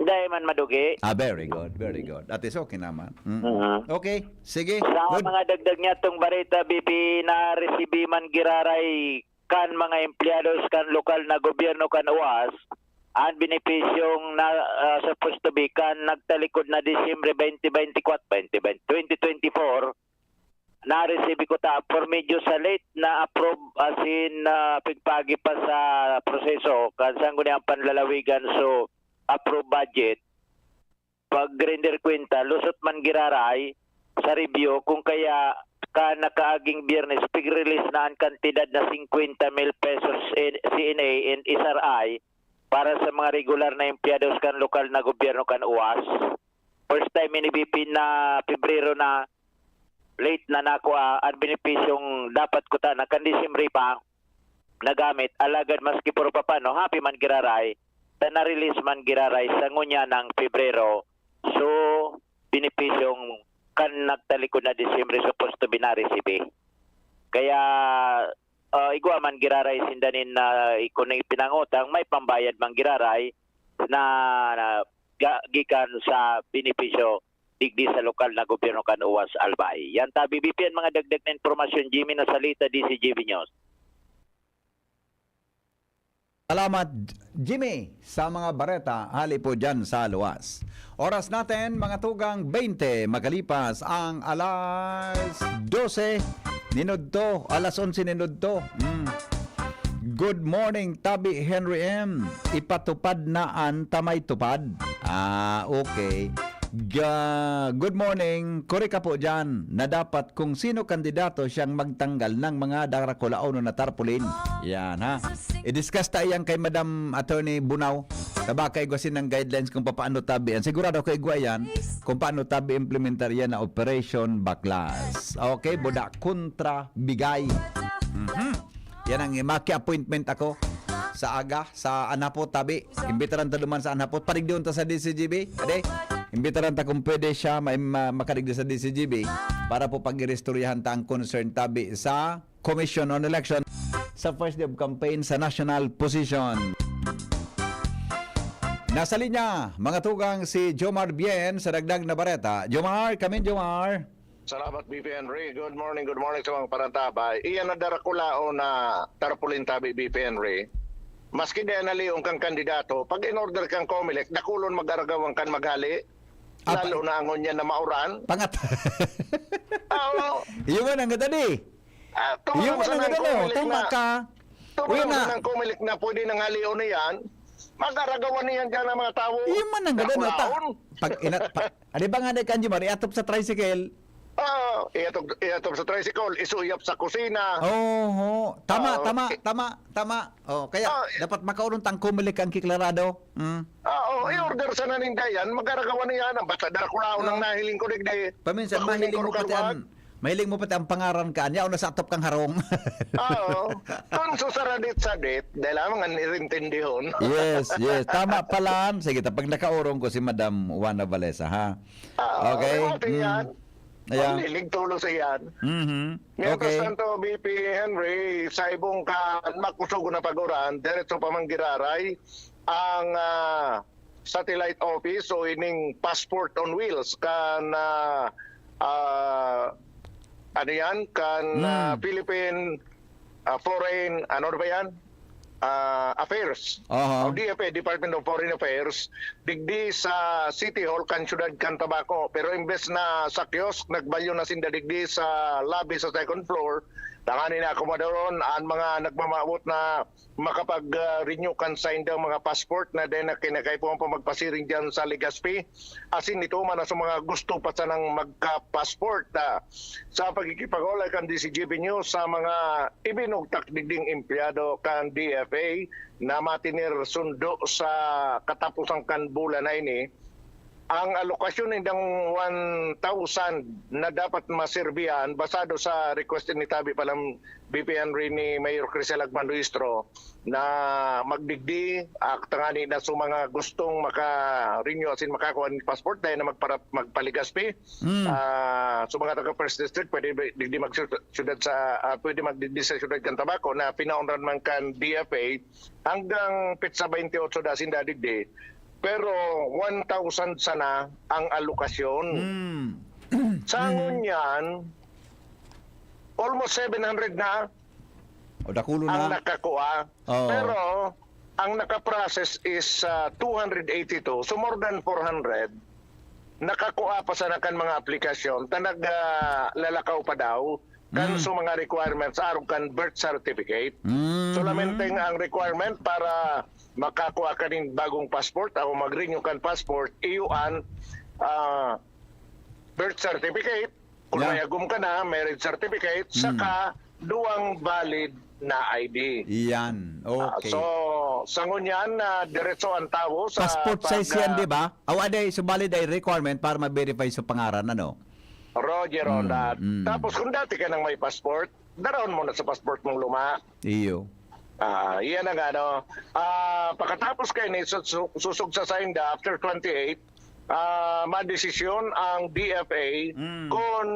Dai man madugi. Ah, very good, very good. At is okay naman. Mm. Mhm. Okay, sige. Sa Good. mga dagdag niya tong bareta, B P, na resibi man giraray kan mga empleyados kan lokal na gobyerno kan uwas, ang benepisyong na ah, supposed to be kan nagtalikod na Disyembre twenty twenty-four, twenty twenty-four, na-receive ko ta for medyo sa late na approve as in ah, pigpagi pa sa proseso kan sangguniang panlalawigan so approve budget pag-render kwenta, lusot man giraray sa review kung kaya ka nakaaging Biyernes pig-release na an kantidad na fifty mil pesos in C N A and S R I para sa mga regular na empleyados kan lokal na gobyerno kan uwas. First time ini B P na Pebrero na late na nako ah, an benepisyong dapat ko ta na kan Disyembre pa nagamit, alagad maski puro papano, happy man giraray, ta na-release man giraray sa ngunyan ng Pebrero. So, benepisyong kan nagtalikod na Disyembre supposed to be na-receive. Kaya, ah, igwa man giraray sinda nin na kun ipinangutang, may pambayad man giraray na, na ga- gikan sa benepisyo digdi sa lokal na gobyerno kan uwas Albay. Yan tabi B P N mga dagdag na impormasyon, Jimmy Nasalita, D C G B News. Salamat, Jimmy, sa mga bareta hali po dyan sa luwas. Oras natin, mga tugang, twenty makalipas ang alas dose. Ninudto, alas onse ninudto. Mm. Good morning, Tabi Henry M. Ipatupad na an tamay tupad. Ah, okay. Ga- good morning. Kuri ka po dyan na dapat kung sino kandidato siyang magtanggal ng mga darakulaon na tarpaulin. Yan, ha? I-discuss ta yan kay Madam Attorney Bunaw. Tabaka igwa sinang guidelines kung paano tabi. Ang sigurado ko igwa yan kung paano tabi implementar yan na Operation Baklas. Okay, buda kontra bigay. Mhm. Yan ang maki-appointment ako sa aga, sa Anapot, tabi. Imbitaran ta duman sa Anapot. Parigdon ta sa D C G B. Ade, imbitaran ta kung pwede siya ma- ma- makarigdi sa D C G B para po pag-iristoryahan ta ang concern tabi sa Commission on Election sa first day of campaign sa national position. Nasa linya, mga tugang, si Jomar Bien sa dagdag na bareta. Jomar, come in, Jomar. Salamat, B P Henry. Good morning, good morning sa mga parantabay. Iyan na darakulaon na tarpaulin tabi, B P Henry. Maski di nalion kang kandidato, pag in-order kang Comelec, dakulon mag-aragawan kan maghali. Ah, pa- Lalo na ang ngunyan na mauran. Pangat. Oo. Iyo man ang gata di. Ah, Iyo man ang tumama sana ang gata, no? Comelec Tama na, ka. tumama Uy, na. sana ang Comelec na pwede nang halion na yan. Mag-aragawan niyan dyan ang mga tao. Iyo man ang gata, no? Ta- Darakulaon. pag ina, pa, ano ba nga na kanyo, Mari? Atop sa tricycle. Ah, iatog, iatog sa tricycle, isuyap sa kusina. Oo. Tama, Oo. tama, tama, tama. Oh, kaya Ah, dapat makaurong tang Comelec ang kiklarado. Mm. Oo, i-order sana ninda yan. Mag-aragawan niya yan. Basta darakulaon ang nahiling ko digdi. Paminsan, Ako mahiling ning mo pati karukaruan. ang, mahiling mo pati ang pangaran ka. Yaon na sa atop kang harong. Oo. Kung susaradit-sadit, dahil lamang ang nirintindihon. Yes, yes. Tama pala. Sige, ta, pag nakaurong ko si Madam Juana Valesa, ha? Oo, Okay. okay, Mm. yan. Ayan. Manlilig tulos iyan. Mhm. Mientras Okay. tanto, B P Henry, sa ibong kan makosog na pag-uran, diretso pa man giraray ang, ah, satellite office o ining passport on wheels kan, ah, ah, ano yan? Kan, ah, Mm. Philippine, ah, Foreign, ano na ba yan? Ah, Affairs. Aha. O D F A, Department of Foreign Affairs, digdi sa City Hall kan siyudad kan Tabaco. Pero imbes na sa kiosk, nagbalyo na sinda digdi sa lobby sa second floor. Tangani na akomodaron an mga nagmamawot na makapag, ah, renew kan saindang mga passport na dai na kinakaipuhan pa magpasiring diyan sa Legazpi. Asin ito man sa mga gusto pa sanang magka-passport, ah, sa pagkikipag-olay kan D Z G B News sa mga ibinugtak digding empleyado kan D F A na matinir sundo sa kataposan kan bulan na ini, ang alokasyon nindang one thousand na dapat maserbihan basado sa request ni tabi pa lang B P N rin ni Mayor Crisel Agman Luistro na magdigdi, ah, tangani na sa mga gustong maka-renew asin makakuha ng passport dahil na magpara-, magpa-Legazpi. Mm. Ah, sa mga taga First District, pwede ba, digdi mag-, syudad sa, ah, pwede magdigdi sa syudad kan Tabaco na pinaunran man kan D F A hanggang petsa twenty-eight da sinda digdi. Pero one thousand sana ang alokasyon. Mm. Sa Mm. ngunyan, almost seven hundred na O, dakulo ang na. nakakuha. Oo. Pero ang nakaprocess is, ah, two hundred eighty-two. So, more than four hundred. Nakakuha pa sana kan mga aplikasyon. Ta nag, ah, lalakaw pa daw kan Hmm. sa mga requirements arog kan birth certificate. Mhm. Solamente ang requirement para makakuha ka nin bagong passport o mag-renew kan passport, iyo an, ah, birth certificate, kung Yeah. may agom ka na, marriage certificate, Hmm. saka duwang valid na I D. Iyan. Ah, Okay. so, sa ngunyan, ah, diretso ang tawo sa Passport size pag, yan, ah, di ba? Awa, day, so valid ay requirement para ma-verify sa pangaran, ano? Roger, Mm, Ronald. mm. Tapos, kung dati ka nang may passport, darahon mo na sa passport mong luma. Iyo. Ah, iyan ang ano. Ah, pagkatapos kaini, su-, su-, susog sa sainda, after twenty-eight, ah, madesisyon ang D F A Mm. kung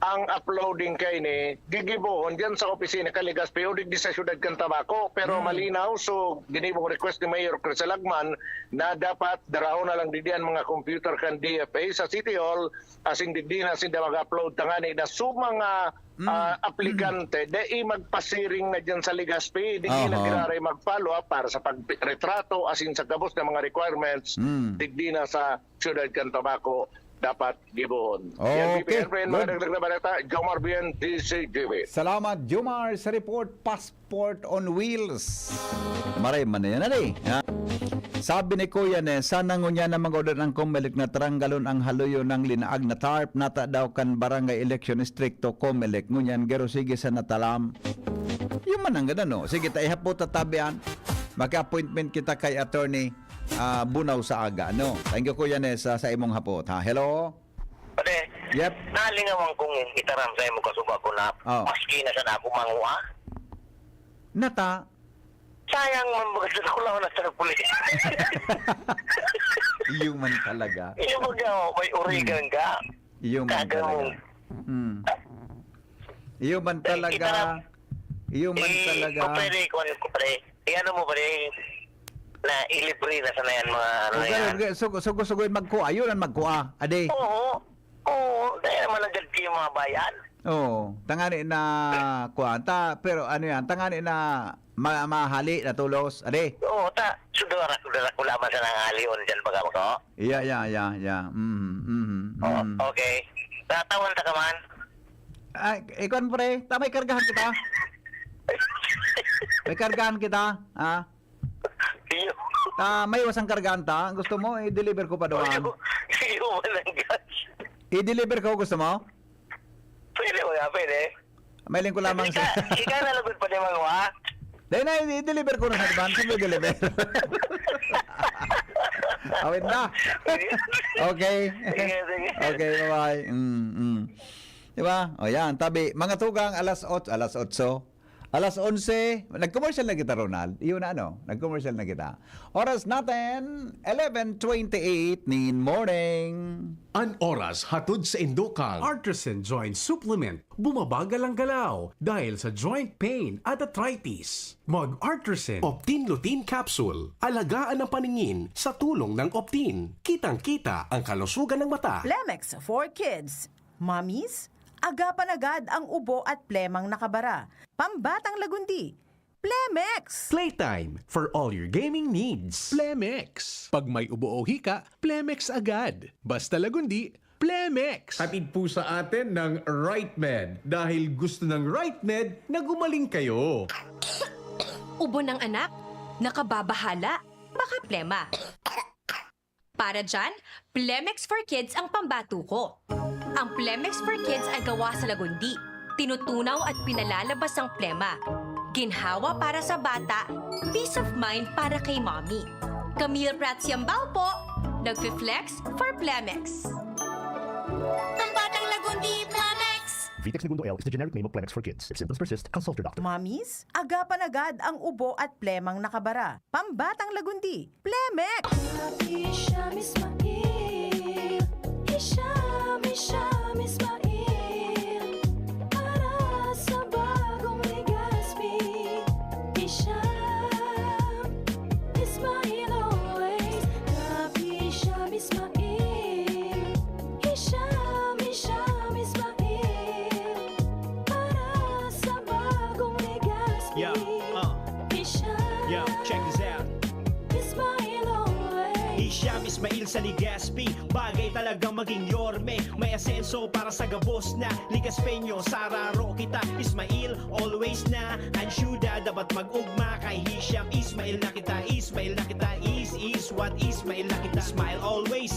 ang uploading kaini gigibohon diyan sa opisina kan Legazpi o digdi sa siyudad kan Tabaco. Pero Mm. malinaw, so, ginibong request ni Mayor Crisel Agman na dapat darahon na lang digdi ang mga computer kan D F A sa City Hall, asin digdi na sinda mag-upload tangani na sa mga Mm. ah, aplikante, dai magpasiring na diyan sa Legazpi, digdi na Aha. giraray mag-follow up para sa pagretrato, asin sa gabos na mga requirements, Mm. digdi na sa siyudad kan Tabaco dapat gibohon. Yan, Okay, B P N, mga good. dagdag na balita, Jomar Bien, D Z G B. Salamat, Jomar, sa report. Passport on wheels. Maray man na yan, ano eh? Ha? Sabi ni Kuya Ne, sana ngunyan na mag-order ang Comelec na taranggalon ang haluyo ng linaag na tarp, nata daw kan Barangay Election Distrito, Comelec. Ngunyan, gero sige sa natalam. Yung man ang ganda, no? Sige, ta ihapot ta tabian. Maki-appointment kita kay Attorney, ah, Bunaw sa aga, no? Thank you, Kuya Ne, sa, sa imong hapot, ha? Hello? Pare, Yep. nalingawan kong itaram sa imo kasuba ko na Oh. maski na sana ako mangwa. Nata? Sayang man, baga sa kulaw na sa pulis. Iyo man talaga. Iyo baga, oh, may urigan Hmm. ka. Iyo man Kagaw. talaga. Hmm. Iyo man Eh, talaga. itaram. Iyo man Eh, talaga. kung pwede, kung ano, kung pwede. Eh, ano mo, pare? Na ilibre na sana yan, mga ano O, yan. ganun, ganun. Sugo, sugo, sugo yung magkua. Yun ang magkua. Ade. Oo. Oo. Kaya naman agad kayo mga bayan. Oo. Tangani na kuan. Ta, pero ano yan? Tangani na ma-, mahali na tulos. Ade. Oo, ta. Sudara, sudara ko lamang sa nangalion dyan, baga ko. Iya, iya, iya, iya. Mhm, mhm, Oh, mhm. okay. Tatawan ta ka man. Ay, ikaw, pre. Ta, may kargahan kita. May kargahan kita. Ha? Iyo. Ah, may wasang kargaan ta. Gusto mo, i-deliver ko pa doon? Iyo, iyo man ang gas. I-deliver ko, gusto mo? Pwede, wala, pwede. Mailing ko lamang Ika, sa ika na lugod pa ni Mangwa. Dahil na, i-deliver ko na sa advance, i-deliver. Awit na. Sige. Okay. Sige, sige. Okay, bye-bye. Mm, mm. Di ba? O yan, tabi. Mga tugang, alas otso, alas otso. Alas onse, nag-commercial na kita, Ronald. Iyon na ano, nag-commercial na kita. Oras natin, eleven twenty-eight nin morning. An oras hatod sa Indokang. Artisan Joint Supplement. Bumabagal ang galaw dahil sa joint pain at arthritis. Mag Artisan Optin Lutein Capsule. Alagaan ang paningin sa tulong ng Optin. Kitang-kita ang kalusugan ng mata. Plemex for Kids. Mommies, agapan agad ang ubo at plemang nakabara. Pambatang lagundi. Plemex! Playtime for all your gaming needs. Plemex. Pag may ubo o hika, Plemex agad. Basta lagundi, Plemex. Hatid po sa atin ng Right Med. Dahil gusto ng Right Med na gumaling kayo. Ubo ng anak? Nakababahala? Baka plema. Para dyan, Plemex for Kids ang pambato ko. Ang Plemex for Kids ay gawa sa lagundi. Tinutunaw at pinalalabas ang plema. Ginhawa para sa bata, peace of mind para kay mommy. Camille Prats Yambao po, nagfi-flex for Plemex. Ang batang lagundi, Plemex! Vitex Negundo L is the generic name of Plemex for kids. If symptoms persist, consult your doctor. Mommies, agapan agad ang ubo at plemang nakabara. Pambatang lagundi, Plemex! Hisham Ismail. Hisham, Hisham Ismail. Para sa bagong Legazpi. Hisham Ismail always. Love Hisham Ismail. Hisham, Hisham Ismail. Para sa bagong Legazpi. Yeah, uh. Hisham Yo, check this out. Ismail always. Hisham Ismail sa Legazpi. Bagay talagang maging yorme. May asenso para sa gabos na Legazpeño. Sararo kita, Ismail, always na. Ang syuda dapat mag-ugma. Kay Hisham Ismail na kita. Ismail na kita. Is, is what Ismail na kita. Smile always.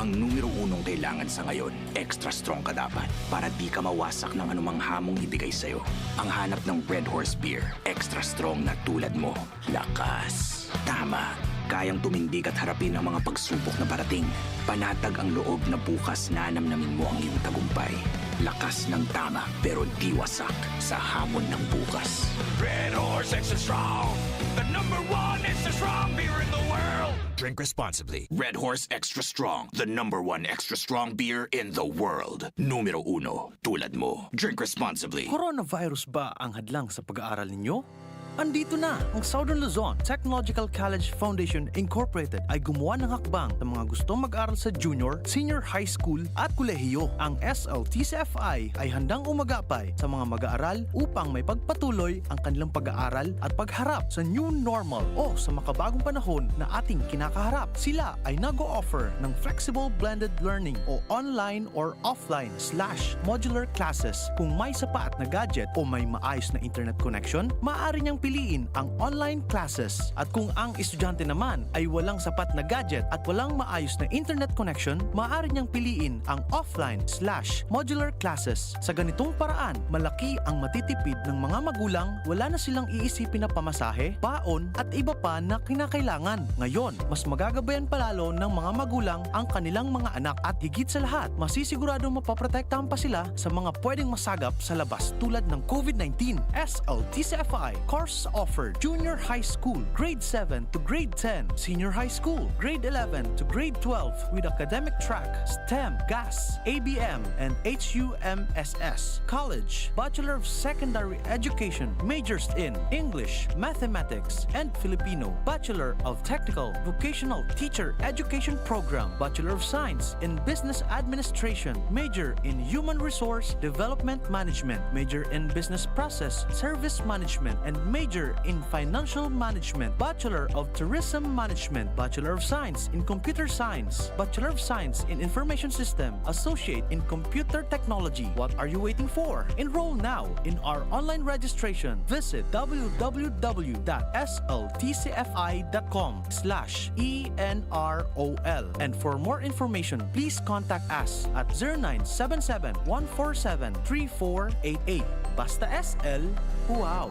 Ang numero unong kailangan sa ngayon, extra strong ka dapat para di ka mawasak ng anumang hamong ibigay sa'yo. Ang hanap ng Red Horse Beer, extra strong na tulad mo. Lakas. Tama. Kayang tumindig at harapin ang mga pagsubok na parating. Panatag ang loob na bukas nanamnamin mo ang iyong tagumpay. Lakas ng tama, pero di wasak sa hamon ng bukas. Red Horse Extra Strong, the number one extra strong beer in the world. Drink responsibly. Red Horse Extra Strong, the number one extra strong beer in the world. Numero uno, tulad mo. Drink responsibly. Coronavirus ba ang hadlang sa pag-aaral ninyo? Andito na ang Southern Luzon Technological College Foundation Incorporated ay gumawa ng hakbang sa mga gustong mag-aral sa junior, senior high school at kolehiyo. Ang S L T C F I ay handang umagapay sa mga mag-aaral upang may pagpatuloy ang kanilang pag-aaral at pagharap sa new normal o sa makabagong panahon na ating kinakaharap. Sila ay nag-o-offer ng flexible blended learning o online or offline slash modular classes. Kung may sapat na gadget o may maayos na internet connection, maaari niyang piliin ang online classes. At kung ang estudyante naman ay walang sapat na gadget at walang maayos na internet connection, maaari niyang piliin ang offline slash modular classes. Sa ganitong paraan, malaki ang matitipid ng mga magulang, wala na silang iisipin na pamasahe, baon at iba pa na kinakailangan. Ngayon, mas magagabayan palalo ng mga magulang ang kanilang mga anak at higit sa lahat, masisiguradong mapoprotektahan pa sila sa mga pwedeng masagap sa labas tulad ng COVID nineteen. S L T C F I course offered Junior High School, Grade seven to Grade ten, Senior High School, Grade eleven to Grade twelve with academic track STEM, GAS, A B M, and H U M S S. College, Bachelor of Secondary Education, majors in English, Mathematics, and Filipino. Bachelor of Technical Vocational Teacher Education Program, Bachelor of Science in Business Administration, major in Human Resource Development Management, major in Business Process Service Management, and major in Financial Management, Bachelor of Tourism Management, Bachelor of Science in Computer Science, Bachelor of Science in Information System, Associate in Computer Technology. What are you waiting for? Enroll now in our online registration. Visit w w w dot s l t c f i dot com slash e n r o l. And for more information, please contact us at zero nine seven seven, one four seven, three four eight eight. Basta S L, wow!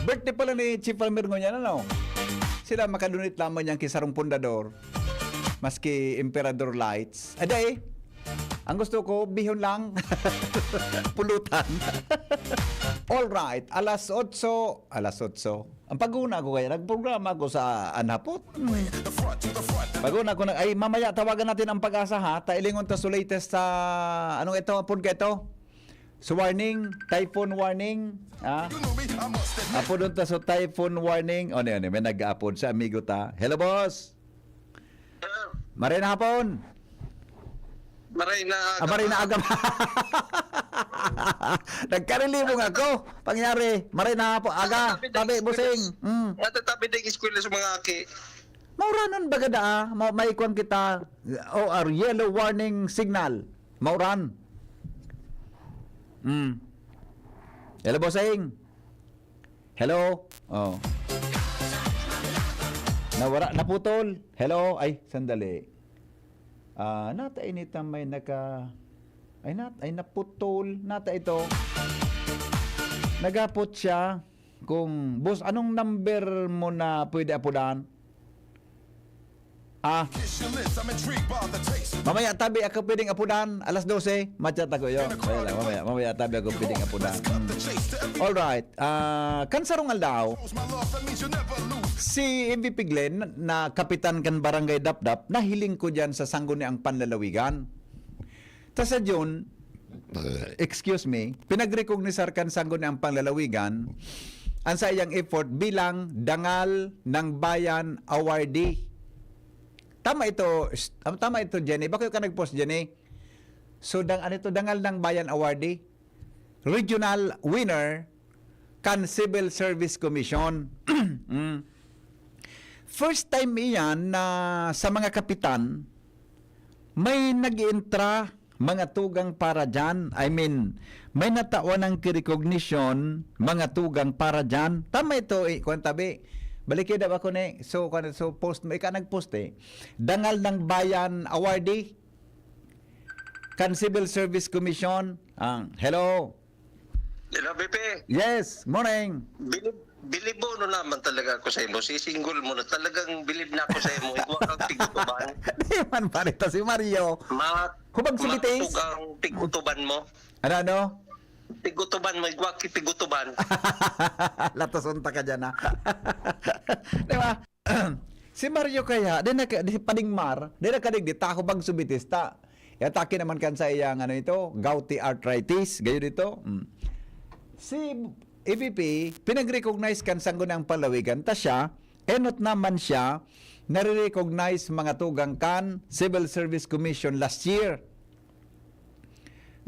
Birthday pala ni Chief Palmer ngunyan, ano? Sila makadunit lamang niyang kisarong pundador, maski Emperador Lights. Aday! Ang gusto ko, bihon lang. Pulutan. All right, alas otso, alas otso. Ang pag-una ko kaya, nagprograma ako sa anhapot. Pag-una ko na, ay, mamaya tawagan natin ang Pag-asa, ha? Tailingon ta sa latest sa, anong ito, apod ka ito? Sa warning, typhoon warning, ha? Apodon ta sa typhoon warning. O, ano, ano, may nag-aapod sa amigo ta. Hello, boss. Maray na hapon. Maray na Ah, maray na aga. Nagkarilibong ako. Pangyari, maray na hapon. Aga, Tabi, tabi, tabi, busing. Mm. Natatabi na yung eskwela sa mga aki. Mauranon baga daa. Ma-, may kwan kita. O, ar-, yellow warning signal. Mauran. Mm. Hello, bossing. Hello? Oh. Nawara, naputol. Hello? Ay, sandali. Ah, nata ini ta may naka-, ay, nat-, ay, naputol. Nata ito. Nagapot siya kung, "Boss, anong number mo na pwede apudan?" Ah. Mamaya tabi ako pwedeng apudan, alas dose, ma-chat ako, yo. Mamaya lang, mamaya, mamaya tabi ako pwedeng apudan. Mm. Alright. Ah, kan sarong aldaw, si M V P Glenn, na kapitan kan Barangay Dapdap, nahiling ko diyan sa Sangguniang Panlalawigan. Ta sa June, excuse me, pinag-recognisar kan Sangguniang Panlalawigan an saiyang effort bilang Dangal ng Bayan Awardee. Tama ito, s-, tama ito, Jenny. Bakit ka nag-post, Jenny? So, dang-, ano ito, Dangal ng Bayan Awardee? Regional winner kan Civil Service Commission. Mm. First time iyan na sa mga kapitan, may nag-ientra mga tugang para dyan. I mean, may natawan ng recognition, mga tugang para dyan. Tama ito, eh, kwan tabi. Balik daw ako ni, so, kwan, so post mo, ika nag-post eh. Dangal ng Bayan Awardee, kan Civil Service Commission. Ah, hello. Hello, B P. Yes, morning. Bilib, bilib mo no naman talaga ako sa imo. Si single mo na talagang bilib na ako sa imo. Igwa kang tigutuban. Di man pa rito si Mario. Ma-, Hubag si Bitis. Makusog ang tigutuban mo. Ano, ano? Tigutuban mo, igwa ki tigutuban. Latos unta ka dyan, ha? Di ba? Si Mario kaya, di na ka, di Pading Mar, di na kadigdi, ta hubag si Bitis ta. Atake naman kan sa iyang, ano ito, gouty arthritis, gayo dito. Mm. Si A B P, pinag-recognize kan Sangguniang Panlalawigan, ta siya, enot naman siya, nare-recognize mga tugang kan Civil Service Commission last year.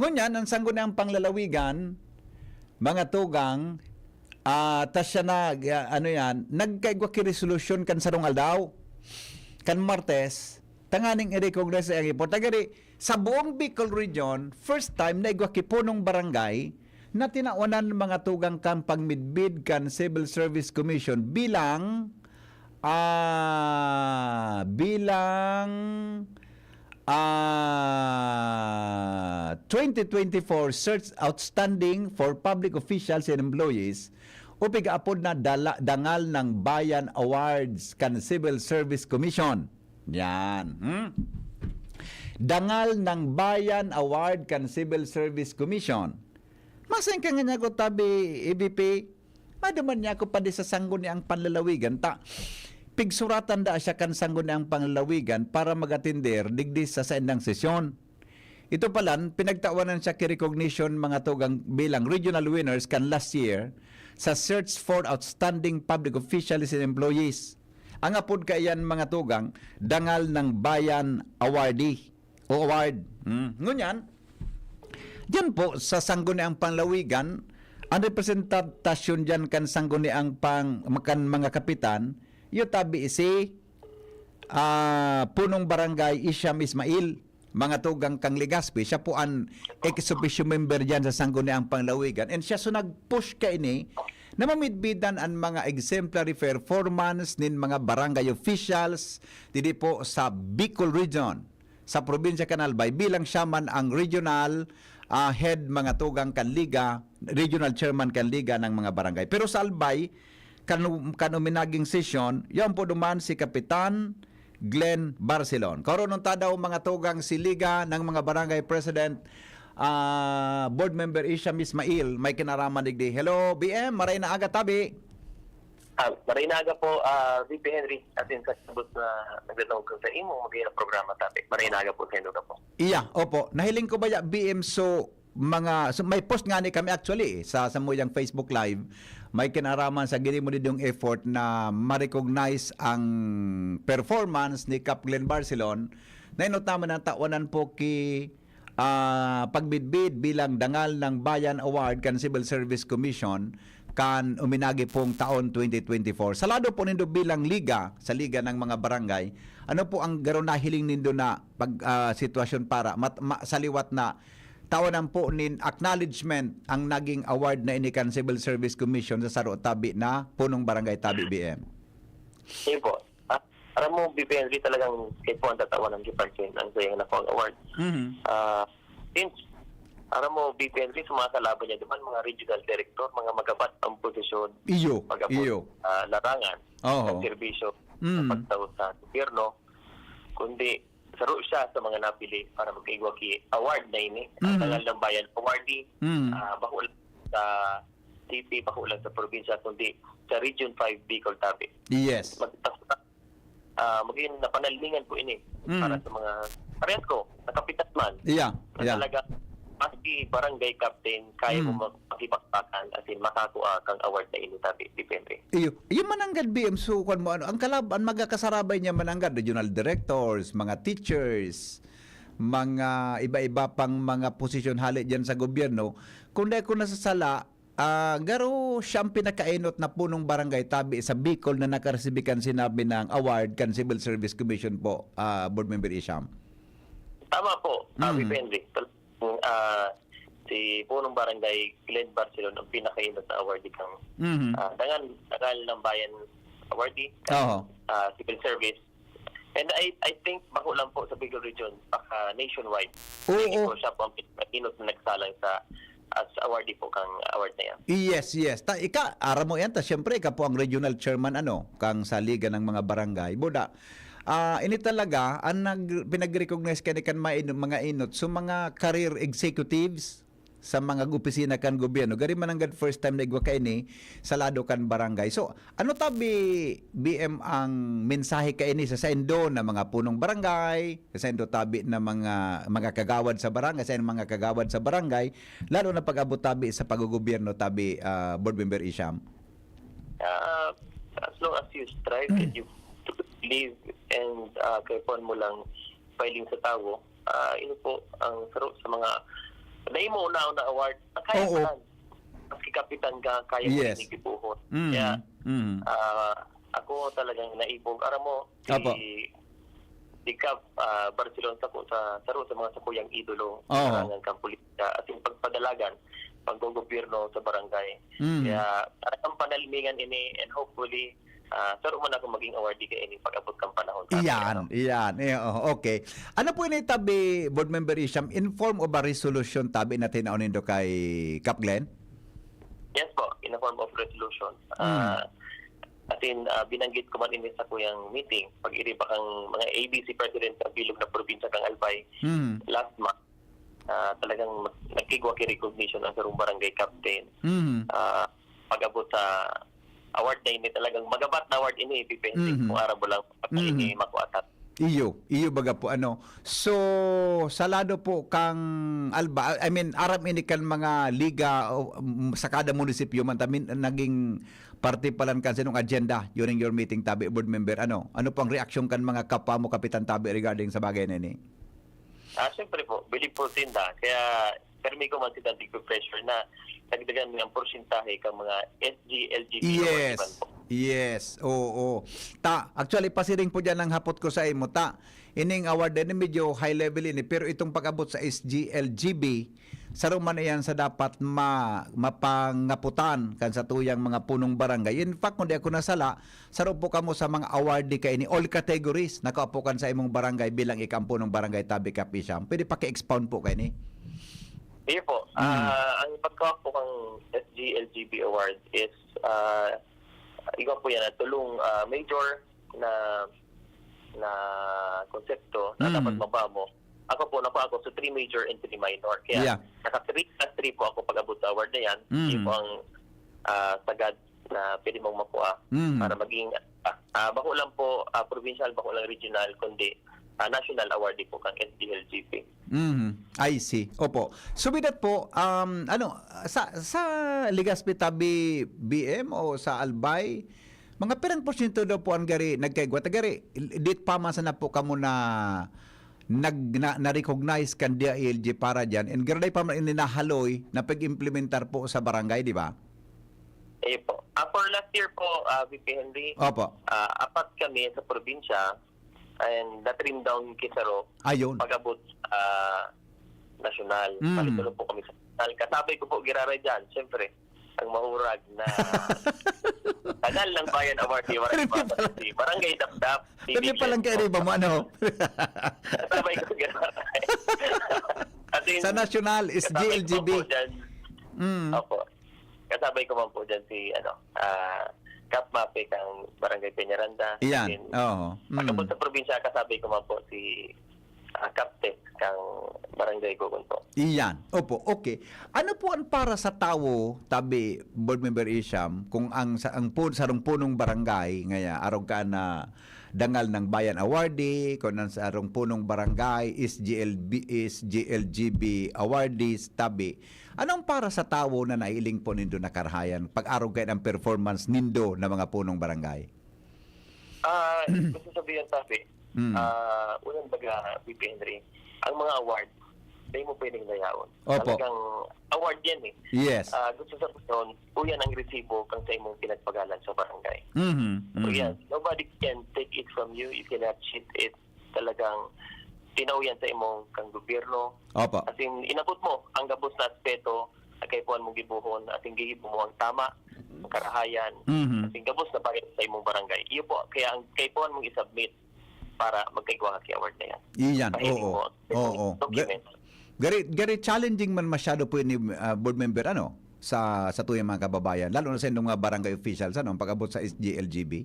Ngunyan, ang Sangguniang Panlalawigan, mga tugang, ah, ta siya na, ah, ano yan, nagkaigwa ki resolusyon kan sarong aldaw, kan Martes, tanganing i-recognize ang effort. Tagari, sa buong Bicol Region, first time na igwa ki punong barangay na tinawanan mga tugang kan pagmidbid kan Civil Service Commission bilang, ah, bilang, ah, twenty twenty-four Search Outstanding for Public Officials and Employees o pigaapod na dala-, Dangal ng Bayan Awards kan Civil Service Commission. Yan. Hmm? Dangal ng Bayan Award kan Civil Service Commission. Maseng ka nga niya ko tabi, A B P. Maduman niya ako pa di sa Sangguniang Panlalawigan. Ta, pigsuratan da siya kan Sangguniang Panlalawigan para mag-atender digdi sa saindang sesyon. Ito palan, pinagtawanan siya ki recognition mga tugang bilang regional winners kan last year sa Search for Outstanding Public Officials and Employees. Ang apod kaiyan mga tugang, Dangal ng Bayan Awardee o Award. Hmm. Ngunyan, diyan po sa Sangguniang Panlawigan, ang representasyon diyan kan Sangguniang pang, kan mga kapitan, iyo tabi si, ah, Punong Barangay Isham Ismail, mga tugang kang Legazpi. Siya po an ex officio member diyan sa Sangguniang Panlawigan. And siya so nag-push kaini na mamidbidan an mga exemplary performance nin mga barangay officials didi po sa Bicol Region, sa probinsya kan Albay, bilang siya man ang regional, ah, head mga tugang kan liga, regional chairman kan liga ng mga barangay. Pero sa Albay, kan, kan uminaging sesyon, yaon po duman si Kapitan Glenn Barcelon. Karon unta daw mga tugang si Liga ng mga Barangay President, ah, Board Member Isham Ismail, may kinaraman digdi. Hello, B M, maray na aga, tabi. Ah, maray na aga po, ah, V P Henry, asin sa kabos na nagdadangog sa imo, magiging programa, tabi. Maray na aga po sa inyo po. Iya, opo. Nahiling ko ba ya, B M, so, mga, so, may post nga ni kami actually, eh, sa samuyang Facebook Live, may kinaraman sa gini mo didong effort na ma-recognize ang performance ni Cap Glenn Barcelon, na inot naman ang tawanan po ki, ah, pagbidbid bilang Dangal ng Bayan Award kan Civil Service Commission kan uminagi pong taon twenty twenty-four. Sa lado po nindo bilang liga, sa Liga ng mga Barangay, ano po ang garo nahiling nindo na pag, ah, sitwasyon para mat-, ma-, sa liwat na tawanan po nin acknowledgement ang naging award na ini kan Civil Service Commission sa saro tabi na punong barangay tabi, B M? Sige po. Ah, alam mo, V P Henry, talagang kayo po ang tatawan ng department ang sayang na pang award. Mhm. Ah, since, alam mo, V P Henry, sa mga kalaban niya, di ba, mga regional director, mga magabat ang posisyon, Iyo, magabot, iyo. ah, larangan, Oo. ng serbisyo, Mm. sa pagtao sa gobyerno, kundi saro siya sa mga napili para mag-igwa ki award na ini. Ang Mm. Dangal ng Bayan Awardee, Mm. ah, bako lang sa city, bako lang sa probinsya, kundi sa Region five Bicol tabi. Yes. Mag-, ah, maging napanalmingan ko ini Mm. para sa mga parehas ko, nakapitas man. Yeah, Na yeah. Talaga, maski barangay captain, kaya mo Mm. mag-, makipagpakan, as in, makakua kang award na ini tabi, depende. Iyo, iyo mananggad B M, so, kwan mo, ano, ang kalab-, ang magkakasarabay niya mananggad, regional directors, mga teachers, mga iba-iba pang mga posisyon hali diyan sa gobyerno. Kung di ako nasasala, ah, garo siya ang pinakainot na punong barangay tabi sa Bicol na nakaresibi kan sinabi ng award kan Civil Service Commission po, ah, Board Member Isham. Tama po, ah, Mm. V P Henry. Ah, si Punong Barangay Glenn Barcelon ang pinakainot na awardee kang Mhm. ah, Dangal, Dangal ng Bayan Awardee, Oo. ah, Civil Service. And I I think bako lang po sa Bicol Region, baka nationwide. Oo. Tingin ko siya po ang pinakainot na nagsalang sa as awardee po kang award na yan. Yes, yes. Ta, ika, aram mo yan, ta, siyempre, ika po ang regional chairman, ano, kang sa Liga ng mga Barangay. Buda, ah, ini talaga, ang nag, pinag-recognize kani kan mga inot, mga inot, so mga career executives sa mga opisina kan gobyerno. Gari mananggad first time na igwa kaini sa lado kan barangay. So, ano tabi, B M, ang mensahe kaini sa saindo na mga punong barangay, sa saindo tabi na mga, mga kagawad sa barangay, sa mga kagawad sa barangay, lalo na pag-abot tabi sa paggogobyerno tabi, ah, Board Member Isham? Ah, as long as you strive and you believe and ah, kaipuhan mo lang filing sa tawo, ah, yun po ang saro sa mga dahil mo una na award, kaya Oo. pa lang. Maski kapitan ka, kaya mo Yes. rin igibuhon. Mm. Kaya Mm. ah, ako talagang naibog. Aram mo, si Apo. Si Cap ah, Barcelon sa sa saro sa mga sakuyang idolo Oo. sa karangan kang politika at yung pagpadalagan, paggogobyerno sa barangay. Mm. Kaya talagang panalmingan ini and hopefully ah, saro man ako maging awardee kaini pag-abot kang panahon. Sabi Iyan, ko, iyan. Eh, oo, okay. Ano po ini tabi, Board Member Isham, in form of a resolution tabi na tinaon nindo kay Cap Glenn? Yes po, in a form of resolution. Mm. Ah, as in, ah, binanggit ko man ini sa kuyang meeting, pag iri pa kang mga A D C president sa bilog na probinsya kang Albay Mm. last month, ah, talagang mag- nagkigwa ki recognition ang sarong barangay captain. Mm. Ah, pag-abot sa award na ini, talagang magabat na award ini, depende Mhm. kung aram mo lang pag Mhm. ini makuha ta. Iyo, iyo baga po ano. So, sa lado po kang Alba, I mean, aram ini kan mga liga o, mm, sa kada munisipyo man tamin naging parte palan kan sinong agenda during your meeting tabi, Board Member, ano? Ano po ang reaksyon kan mga kapwa mo kapitan tabi regarding sa bagay na ini? Ah, siyempre po, believe po sinda. Kaya permi ko man sinda tigpe-pressure na dagdagan ng porsyentahe kang mga S G L G B Yes. Awards po. Yes. Oo. Ta, actually, pasiring po dyan ang hapot ko sa imo. Ta, ining award din, medyo high level ini. Pero itong pag-abot sa S G L G B, saro man iyan sa dapat ma, mapangaputan kan sa tuyang mga punong barangay. In fact, kung di ako nasala, saro po kamo sa mga awardee kaini, all categories, nakaupo kan sa imong barangay bilang ika ang punong barangay tabi, Cap Isham. Pwede paki-expound po kaini? Sige po. Mm. Ah, ang pagkawak po kang S G L G B Award is ah, iba po yan, tulong ah, major na na konsepto na Mm. dapat makuha mo. Ako po, nakuha ako sa three major and three minor. Kaya Yeah. naka three plus three po ako pag-abot sa award na yan. Mm. Yun po ang, ah, sagad na pwede mong makuha Mm. para maging, ah, ah, bako lang po, ah, provincial, bako lang regional, kundi, ah, national award din po kang S D L G P. Mhm. I see. Opo. So with that po, um, ano, sa, sa Legazpi tabi B M o sa Albay, mga pirang porsyento daw po ang gari nagkaigwa ta gari? Dit pa man sana po kamo na nag-, na, na-recognize kan D I L G para diyan, and gari pa man ininahaloy na pag-implementar po sa barangay, di ba? Ayun po. Ah, for last year po, ah, V P Henry, Opo. ah, apat kami sa probinsya and na-trim down ki saro Ayun. pag-abot sa nasyonal. Mm. Palitan po kami sa nasyonal. Kasabay ko po giraray dyan, siyempre, ang mahurag na Dangal ng Bayan Award, di ba? Hindi pala. Si Barangay Dapdap, si Hindi Vincent pala ang po. kairiba mo, ano? Kasabay ko giraray. As in, Sa nasyonal, kasabay ko S G L G B. po dyan. Mm. Opo. Kasabay ko man po dyan si, ano, ah, Kap Mape kang Barangay Peñaranda. Iyan. Then, Oo. Mm. pagkabot sa probinsya, kasabay ko man po si, ah, Kap Tek kang Barangay Gogon po. Iyan. Opo, okay. Ano po ang para sa tawo, tabi, Board Member Isham, kung ang sa, ang pun-, sarong punong barangay, ngaya, arog ka na Dangal ng Bayan Awardee, kung ang sarong punong barangay, S G L B, S G L G B Awardees, tabi, Anong para sa tawo na naiiling po nindo na karahayan pag-arog kayo ang performance nindo na mga punong barangay? Ah, gusto sabihin, sabi, Mm. ah, unang baga, V P Henry, ang mga award, dahil mo pwedeng dayaon. Opo. Talagang award yan eh. Yes. Ah, gusto sabihin, uyan ang resibo kang sa imong pinagpagalan sa barangay. Mhm, So mhm. yes, nobody can take it from you. You cannot cheat it. Talagang tinao yan sa imong kang gobyerno. Opo. As in, inabot mo ang gabos na aspeto na kaipuhan mong gibohon, as in, gigibo mo ang tama, ang karahayan, Mhm. as in, gabos na bayad sa imong barangay. Iyo po, kaya ang kaipuhan mong isubmit para magkaigwa ka ki award na yan. Iyan, Pahiling oo. mo ang Oo. document. Ga-, gari, gari challenging man masyado po ni, ah, board member, ano, sa, sa tuyang mga kababayan, lalo na sa inyong mga barangay officials, ano, ang pag-abot sa S G L G B.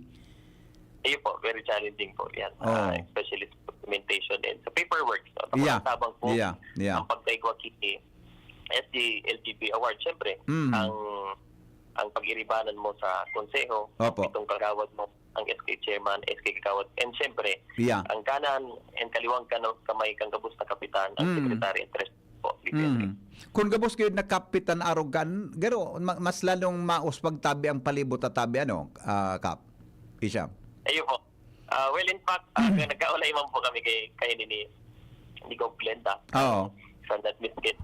Iyo po, very challenging po yan. Oo. Ah, especially sa documentation and sa paperwork. No? Sa mga Yeah. tabang po, Yeah. Yeah. ang pagkaigwa ki S G L G B award, syempre, Mm. ang, ang pag-iribanan mo sa konseho, Opo. itong kagawad mo, ang S K chairman, S K kagawad, and syempre, Yeah. ang kanan and kaliwang kano-, kamay kang gabos na kapitan, ang Mm. secretary and treasurer po, V P Henry. Mm. Kung gabos kayo na kapitan arogan, garo, ma-, mas lalong mauswag tabi ang palibot at tabi, ano, ah, Kap? Isha? Ayun po. Ah, well, in fact, ah, nagkaulay man po kami kay, kay ni, ni, ni Gob Glenda. Oo. If I'm not mistaken,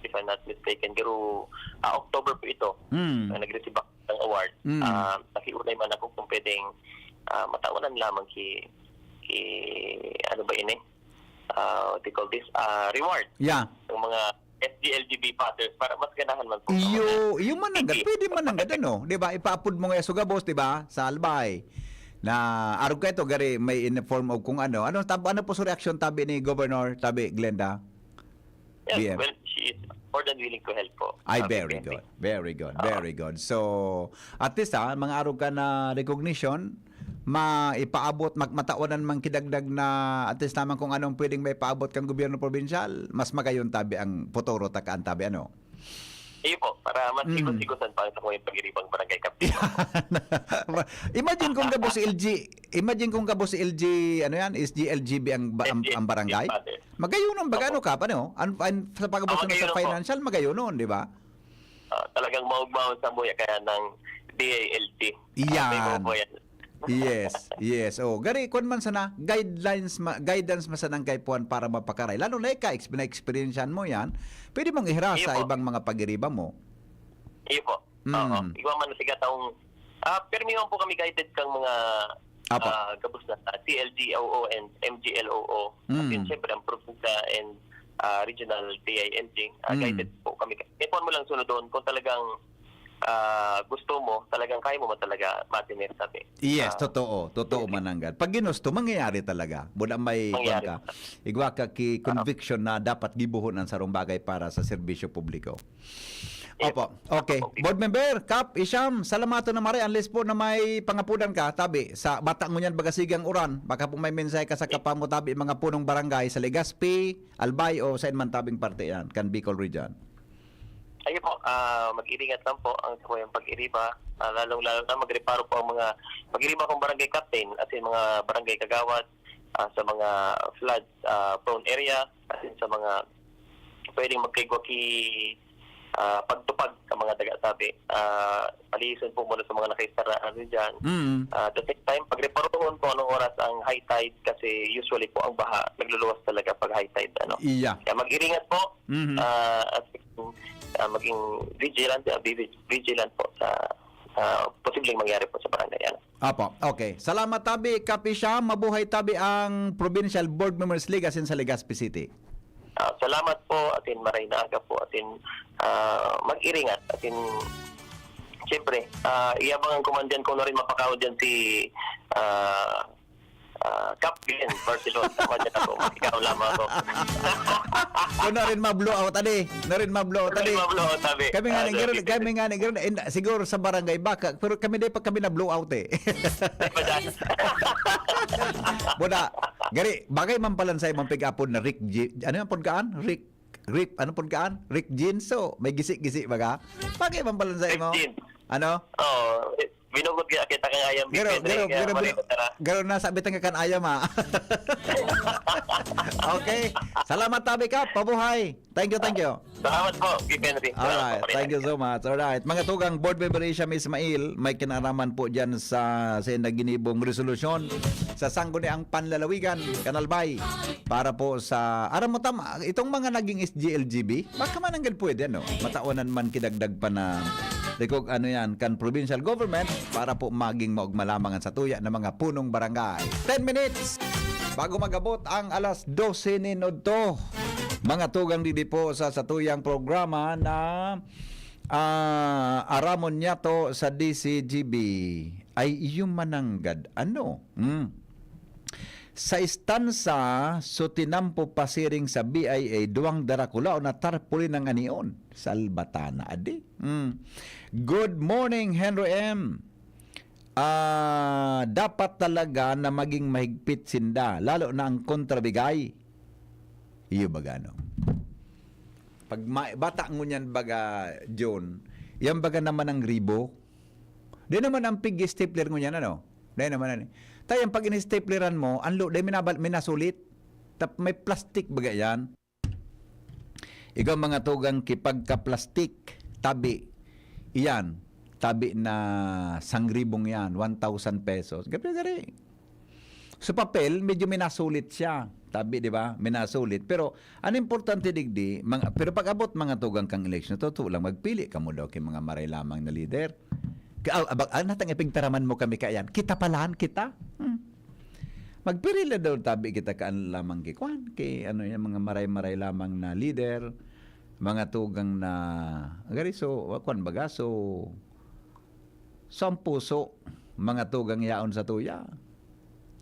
if I'm not mistaken, pero, ah, October po ito, Mm. ah, nag-receive ako ng award. Mm. Ah, nakiulay man ako kung pwedeng, ah, matawanan lamang ki, ki, ano ba ini? Ah, what do you call this? Ah, reward. Yeah. Ng mga S G L G B fathers para mas ganahan man po Iyo, ako na iyo man nanggad. Sige. Pwede man nanggad, ano? Di ba? Ipaapod mo nga sa gabos, di ba? Sa Albay. Na, arog ka ito, gari, may in the form of kung ano. Ano, tab-, ano po sa reaksyon, tabi ni Governor, tabi Glenda? Yes, B M. well, she is more than willing to help po. Ay, Ah, very P P N P. good. Very good. Oo. Very good. So, at least, ah, mga arog ka na recognition, maipaabot, mag-, matawanan man kidagdag na at least naman kung anong pwedeng maipaabot kang gobyerno probinsyal, mas magayon tabi ang futuro ta kaan tabi, ano? Iyo po, para mas Mm. sigus-sigusan pa ang sakuyang pag-iribang barangay captain. Imagine kung gabos si L G, imagine kung gabos si L G, ano yan, S G L G B ang ba-, ang, S G L G B ang barangay? Father. Magayonon, baga Opo. ano ka, ano? An, an, sa pagkabos Ah, na sa magayonon po. financial, magayonon, di ba? Ah, talagang maugmaon sa muya kaya ng D I L T. Iyan. Ah, may mga po yan. Yes, yes. Oh, gari, kwan man sana, guidelines, ma-, guidance man sana ang kaipuhan para mapakaray. Lalo na ika, ex-, na-experiencehan mo yan, pwede mong ihira Iyo sa po. ibang mga pag-iriba mo. Iyo po. Mm. Oo. Igwa man na siga taong, ah, permi man po kami guided kang mga, Apo. ah, gabos na, ah, T L G O O and M G L O O. At Mm. yun, syempre, ang probinsya and, ah, regional T I L G, ah, Mm. guided po kami. Kaya po mo lang sunodon kung talagang, ah, gusto mo, talagang kaya mo man talaga matinir, sabi. Yes, Ah, totoo. Totoo, sige. Mananggad. Pag ginusto, mangyayari talaga. Buda may Mangyayari. kwan ka. Igwa ka ki Ah. conviction na dapat gibuhon ang sarong bagay para sa serbisyo publiko. Opo. Okay. Board member, Kap, Isham, salamaton na mare. Unless po na may pangapudan ka, tabi, sa bata ngunyan baga sige ang uran, baka po may mensahe ka sa kapa mo, tabi, mga punong barangay sa Legazpi, Albay o sa man tabing parte yan, kan Bicol Region. Ayun po, ah, mag-iringat lang po ang po yung pag-iriba. Ah, lalong-lalo na magreparo po ang mga, mag-iriba kong barangay captain, as in mga barangay kagawad, ah, sa mga flood ah, prone area, as in sa mga pwedeng magkaigwa ki ah, pagtupag sa mga daga sabi. Ah, palihison po muna sa mga nakaistaraan dyan. Mm. Ah, at the same time, pagreparohon po anong oras ang high tide kasi usually po ang baha nagluluwas talaga pag high tide. Ano? Iya. Kaya mag-iringat po Mhm. ah, at ah, maging vigilant, ah, be vig- vigilant po sa ah, posibleng mangyari po sa barangay. Ano? Apo. Okay. Salamat tabi, Kapi Sham. Mabuhay tabi ang Provincial Board Members League asin sa Legazpi City. Ah, salamat po, atin maray na aga po, atin ah, mag-iringat, atin siyempre, ah, iyabang ang kumandyan ko na rin mapakaon dyan si ah, ah, Cap Glenn Barcelona. Tama dyan ako, makikaon lamang ako. Kung na rin ma-blow out, adi. Na rin ma-blow out, adi. Ano yung mga tabi? Kami nga Ah, ni Garo, sabi ko, kami nga ni Garo, eh, siguro sa barangay baka, pero kami di pa kami na-blow out eh. Di ba dyan? Buda, gari, bagay man pala sa imong pig-apod na Rick G, ano yung apod kaan? Rick, Rick, ano pod kaan? Rick Jinso. May gisi-gisi baga? Bagay man pala sa imo. Rick Jin. Ano? Oo, eh, binugot kaya kita kang ayam. Garo, Big Ben, garo, eh, kaya garo, mali garo, ko tara. Garo, nasa bitang ka kan ayam, ha? Okay. Salamat, tabi ka. Pabuhay. Thank you, thank you. Salamat po, Big Henry. Salamat Alright, po, thank you so much. Alright, mga tugang, Board Member Isham Ismail, may kinaraman po dyan sa, sa ginibong resolusyon sa Sangguniang Panlalawigan, Kanalbay, para po sa, aram mo tama, itong mga naging S G L G B, baka man ang pwede, no? Mataonan man kidagdag pa na, likog ano yan, kan provincial government, para po maging maugma lamang ang satuya ng mga punong barangay. Ten minutes bago magabot ang alas dose ni Nodto. Mga tugang didi po sa satuyang programa na ah, aramon niya to sa D C G B. Ay, iyo mananggad. Ano? Hmm. Sa istansa, so tinampo pasiring sa B I A, duwang darakulaw na tarpaulin ang anion. Salbatana, adi. Hmm. Good morning, Henry M. Ah, dapat talaga na maging mahigpit sinda, lalo na ang kontrabigay. Iyo baga, no? Pag ma- bata ngunyan baga, John, yan baga naman ang ribo. Di naman ang pig stapler ngunyan, ano? Di naman, ano? Tayo, ang pag in-stapleran mo, ang lo-, di minabal-, minasulit. Tap, may plastic baga yan. Ikaw mga tugang kipagka-plastic, tabi. Iyan, tabi na sangribong yan, one thousand pesos. Gabi-gabi. Sa papel, medyo minasulit siya. Tabi, di ba? Minasulit. Pero, ang importante digdi, mga, pero pag abot mga tugang kang eleksyon, totoo lang, magpili ka mo daw kay mga maray lamang na leader. Ka, ah, abag, ah, natang ipigtaraman mo kami kaiyan. Kita palan, kita. Hmm. Magpirila daw tabi kita kaan lamang kay kwan, kay ano yan, mga maray-maray lamang na leader, mga tugang na, gari so, kwan baga, so, sa puso, mga tugang yaon sa tuya.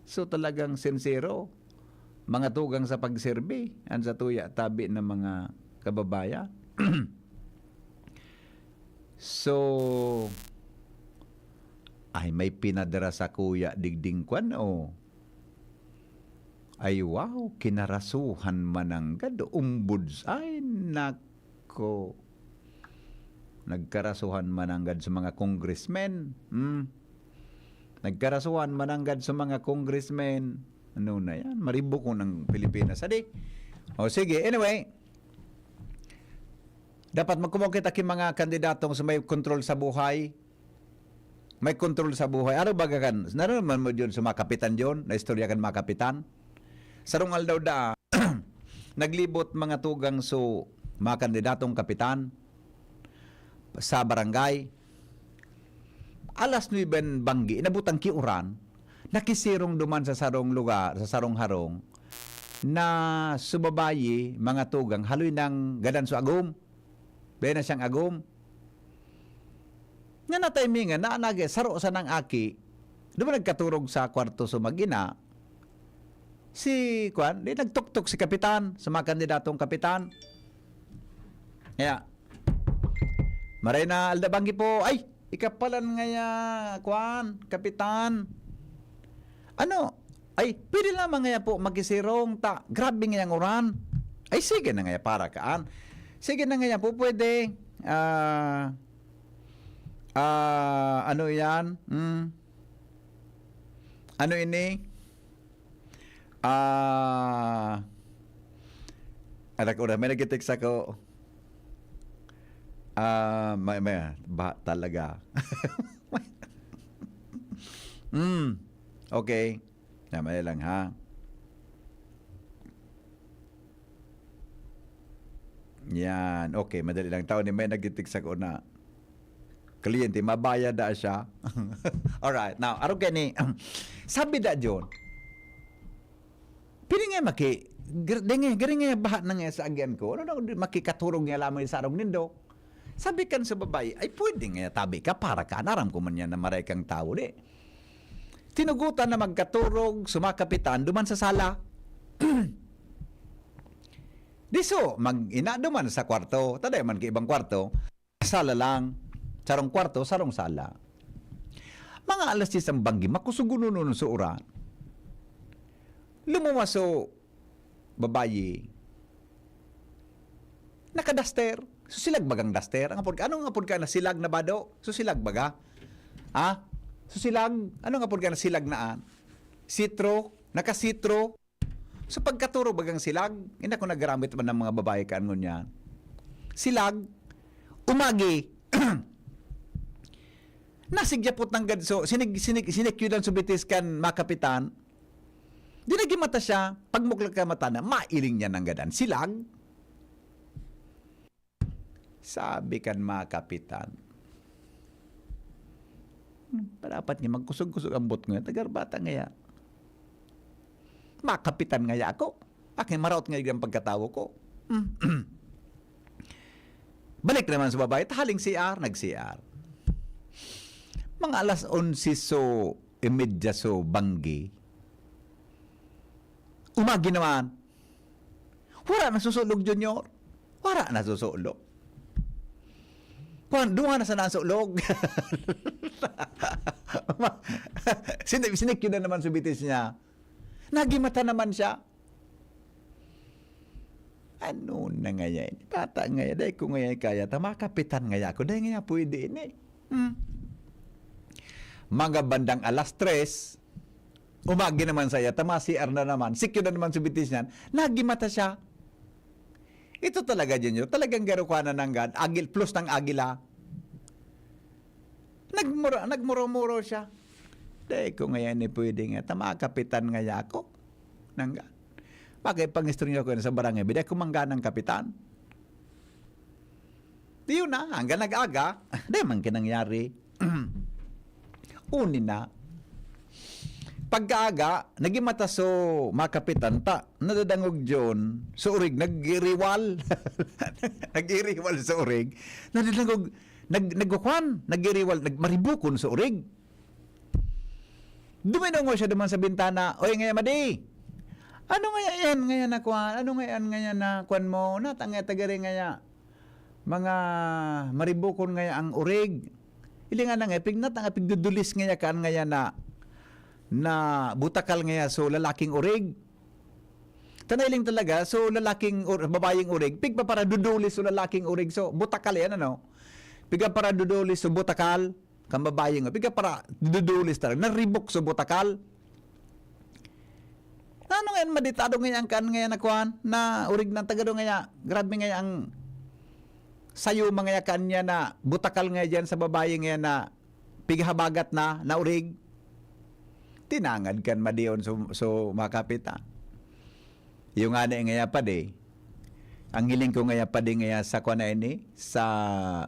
So, talagang sincero, mga tugang sa pagserbi, an sa tuya, tabi ng mga kababayan. So, ay, may pinadara sa kuya digding kwan, oh. Ay, wow, kinarasuhan mananggad, ombuds. Ay, nako. Nagkarasuhan mananggad sa mga congressmen. Hmm. Nagkarasuhan mananggad sa mga congressmen. Ano na yan? Maribukon ang Pilipinas. Adi? O, sige. Anyway, dapat magkumaw kita ki mga kandidatong sa may kontrol sa buhay. May kontrol sa buhay. Ano baga kan? Naraman mo dyan sa mga kapitan dyan? Na istorya kan mga kapitan? Sarong aldaw da, naglibot mga tugang so mga kandidatong kapitan sa barangay. Alas nuebe banggi, inabot ang kiuran, nakisirong duman sa sarong lugar, sa sarong harong, na subabayi, mga tugang, haloy nang gadan so agom. Dahil na siyang agom. Nga natimingan, na nag-, saro sa nang aki, duman nagkaturog sa kwarto so mag-ina, si, kwan, di nagtuktok si kapitan, sa mga kandidatong kapitan. Kaya, Maray na alda banggi po. Ay, ikapalan ngaya, kwan, kapitan. Ano? Ay, pwede lamang ngaya po makisirong ta. Grabe ngayang uran. Ay, sige na ngaya para kaan. Sige na ngaya po, pwede. Ah, ah, ano yan? Hmm. Ano ini? Ah, anak ko na, may nagtitext ako. Ah, may, may, ba, talaga. Hmm. Okay. Na, madali lang, ha? Yan. Okay, madali lang. Tao ni may nagtitext ako na kliyente, mabayad na siya. Alright. Now, arog kani, sabi da John, pwede nga maki, gr-, di nga, gari nga baha na nga sa agyan ko. Ano na, makikaturog nga lamang sa arog nindo. Sabi kan sa babae, ay pwede nga tabi ka, para ka, naram ko man yan na maray kang tao, di. Tinugutan na magkaturog, sumakapitan, duman sa sala. Diso, mag-ina duman sa kwarto, taday man kay ibang kwarto, sala lang, sarong kwarto, sarong sala. Mga alas diyes ang banggi, makusog gunonon sa uran. Lumuwas so babayi, nakadaster. So, silag bagang daster. Ang apod ka, anong apod ka na silag na bado? So, silag baga? Ha? So, silag, anong apod ka na silag na an? Sitro, nakasitro. So, pagkaturog bagang silag, hindi ako nagramit man ng mga babae kaan ngunyan. Silag, umagi, nasigyapot nanggad so, sinig, sinig, sinikyudan so bitis kan makapitan. Di nagimata siya, pagmuklag ka mata na, mailing niya nanggad an silag. Sabi kan makapitan, "Hmm, dapat nga magkusog-kusog ang bot ngayon, tagarbata ngaya. Makapitan ngaya ako. Akin maraot nga yung pagkatawo ko." Hmm. Balik naman sa babae, tahaling C R, nag-C R. Mga alas onse so, imedya so, banggi. Umagi naman. Wala na susulog, Junior. Wala na susulog. Kwan, duha na sana ang sulog. Sini-, sinikyo na naman sa bitis niya. Nagimata naman siya. Ano na ngaya ini? Bata ngaya, dai ko ngaya kaya. Ta, makapitan ngaya ako. Dai ngaya pwede ini. Hmm. Mga bandang alas tres, umagi naman saya, ta ma-C R na naman, sikyo na naman sa bitis niyan, nagimata siya. Ito talaga, Junior, talagang garo ka na nanggad, agil, plus ng agila. Nagmura-, nagmuro-muro siya. Dai ko ngaya ni pwede nga, ta makapitan ngaya ako. Nanggad. Makipang-istorya ko sa barangay, bida ko mangganang kapitan. Di yun na, hanggang nag-aga, di man kinangyari. Uni na. Pagkaaga, nagimata so makapitan ta, nadadangog John, so urig, nagiriwal. Nagiriwal so urig. Nadadangog, nag-, nagkukwan, nagiriwal, nagmaribukon so urig. Duminongo siya duman sa bintana, "Oy, ngaya madi! Ano ngaya yan, ngaya na kwan? Ano ngaya yan, ngaya na kwan mo? Nata ngaya tagari ngaya? Mga maribukon ngaya ang urig." Ili nga na nga, pig-, nata nga pigdudulis ngaya kaan ngaya na, na butakal ngaya so lalaking urig. Tanay lang talaga, so lalaking ur-, babayeng urig, pigpaparadudulis so lalaking urig. So, butakal yan, ano? Pigpaparadudulis so butakal. Kan babayi nga, piga para dudulis talaga, naribok sa butakal. Ano ngayon, maditado ngayon kan ngayon na kuan, na urig ng tagado ngaya, grabe ngaya ang sayo mga yakan niya na butakal ngaya diyan sa babayi ngaya na pighabagat na, na urig. Tinangad kan madiyon so, so makapita. Yung nga na ngaya padi, ang hiling ko ngaya padi ngaya sa kuan na ini, sa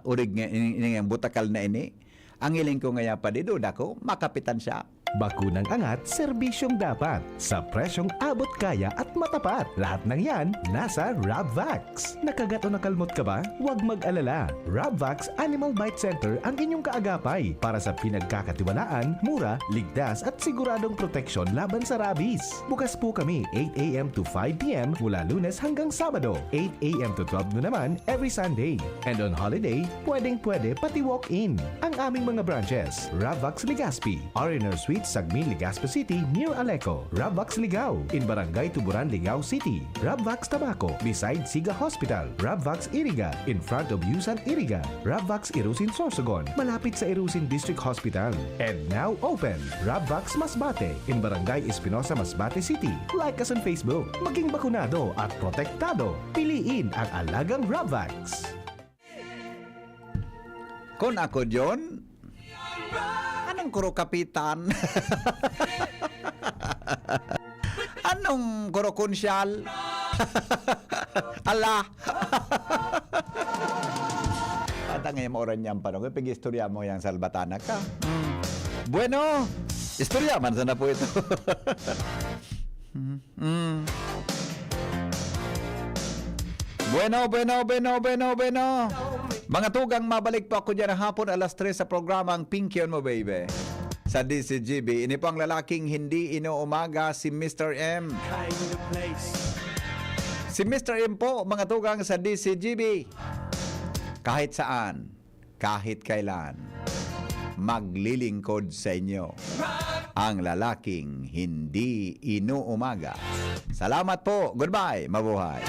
urig nga ini, ini nga butakal na ini, ang hiling ko ngaya padi, duda ko, makapitan siya. Bakunang angat, serbisyong dapat, sa presyong abot kaya at matapat. Lahat ng yan, nasa Rabvax. Nakagat o nakalmot ka ba? Huwag mag-alala. Rabvax Animal Bite Center ang inyong kaagapay para sa pinagkakatiwalaan, mura, ligtas at siguradong proteksyon laban sa rabies. Bukas po kami eight a m to five p m mula Lunes hanggang Sabado, eight a m to twelve noon naman every Sunday. And on holiday, pwedeng-pwede pati walk-in. Ang aming mga branches, Rabvax Legazpi, R and R Suites, Sagmin, Legazpi City, near Aleco. Rabvax Ligao, in Barangay Tuburan, Ligao City. Rabvax Tabaco, beside Siga Hospital. Rabvax Iriga, in front of Yusan Iriga. Rabvax Irusin Sorsogon, malapit sa Irusin District Hospital. And now open, Rabvax Masbate, in Barangay Espinosa, Masbate City. Like us on Facebook. Maging bakunado at protektado. Piliin ang alagang Rabvax. Kun ako, John, anong kuro kapitan? Anong kuro kunsyal? Ala! At ang imo oran niyang panahon, pag-istorya mo yang salbatana ka. Mm. Bueno, istorya man sana po ito. Mm. Bueno, bueno, bueno, bueno, bueno. Mga tugang, mabalik po ako dyan hapon alas tres sa programang Pinkion Mo, Baby. Sa D C G B, ini po ang lalaking hindi inuumaga, si Mister M. Si Mister M po, mga tugang, sa D C G B. Kahit saan, kahit kailan, maglilingkod sa inyo ang lalaking hindi inuumaga. Salamat po. Goodbye. Mabuhay.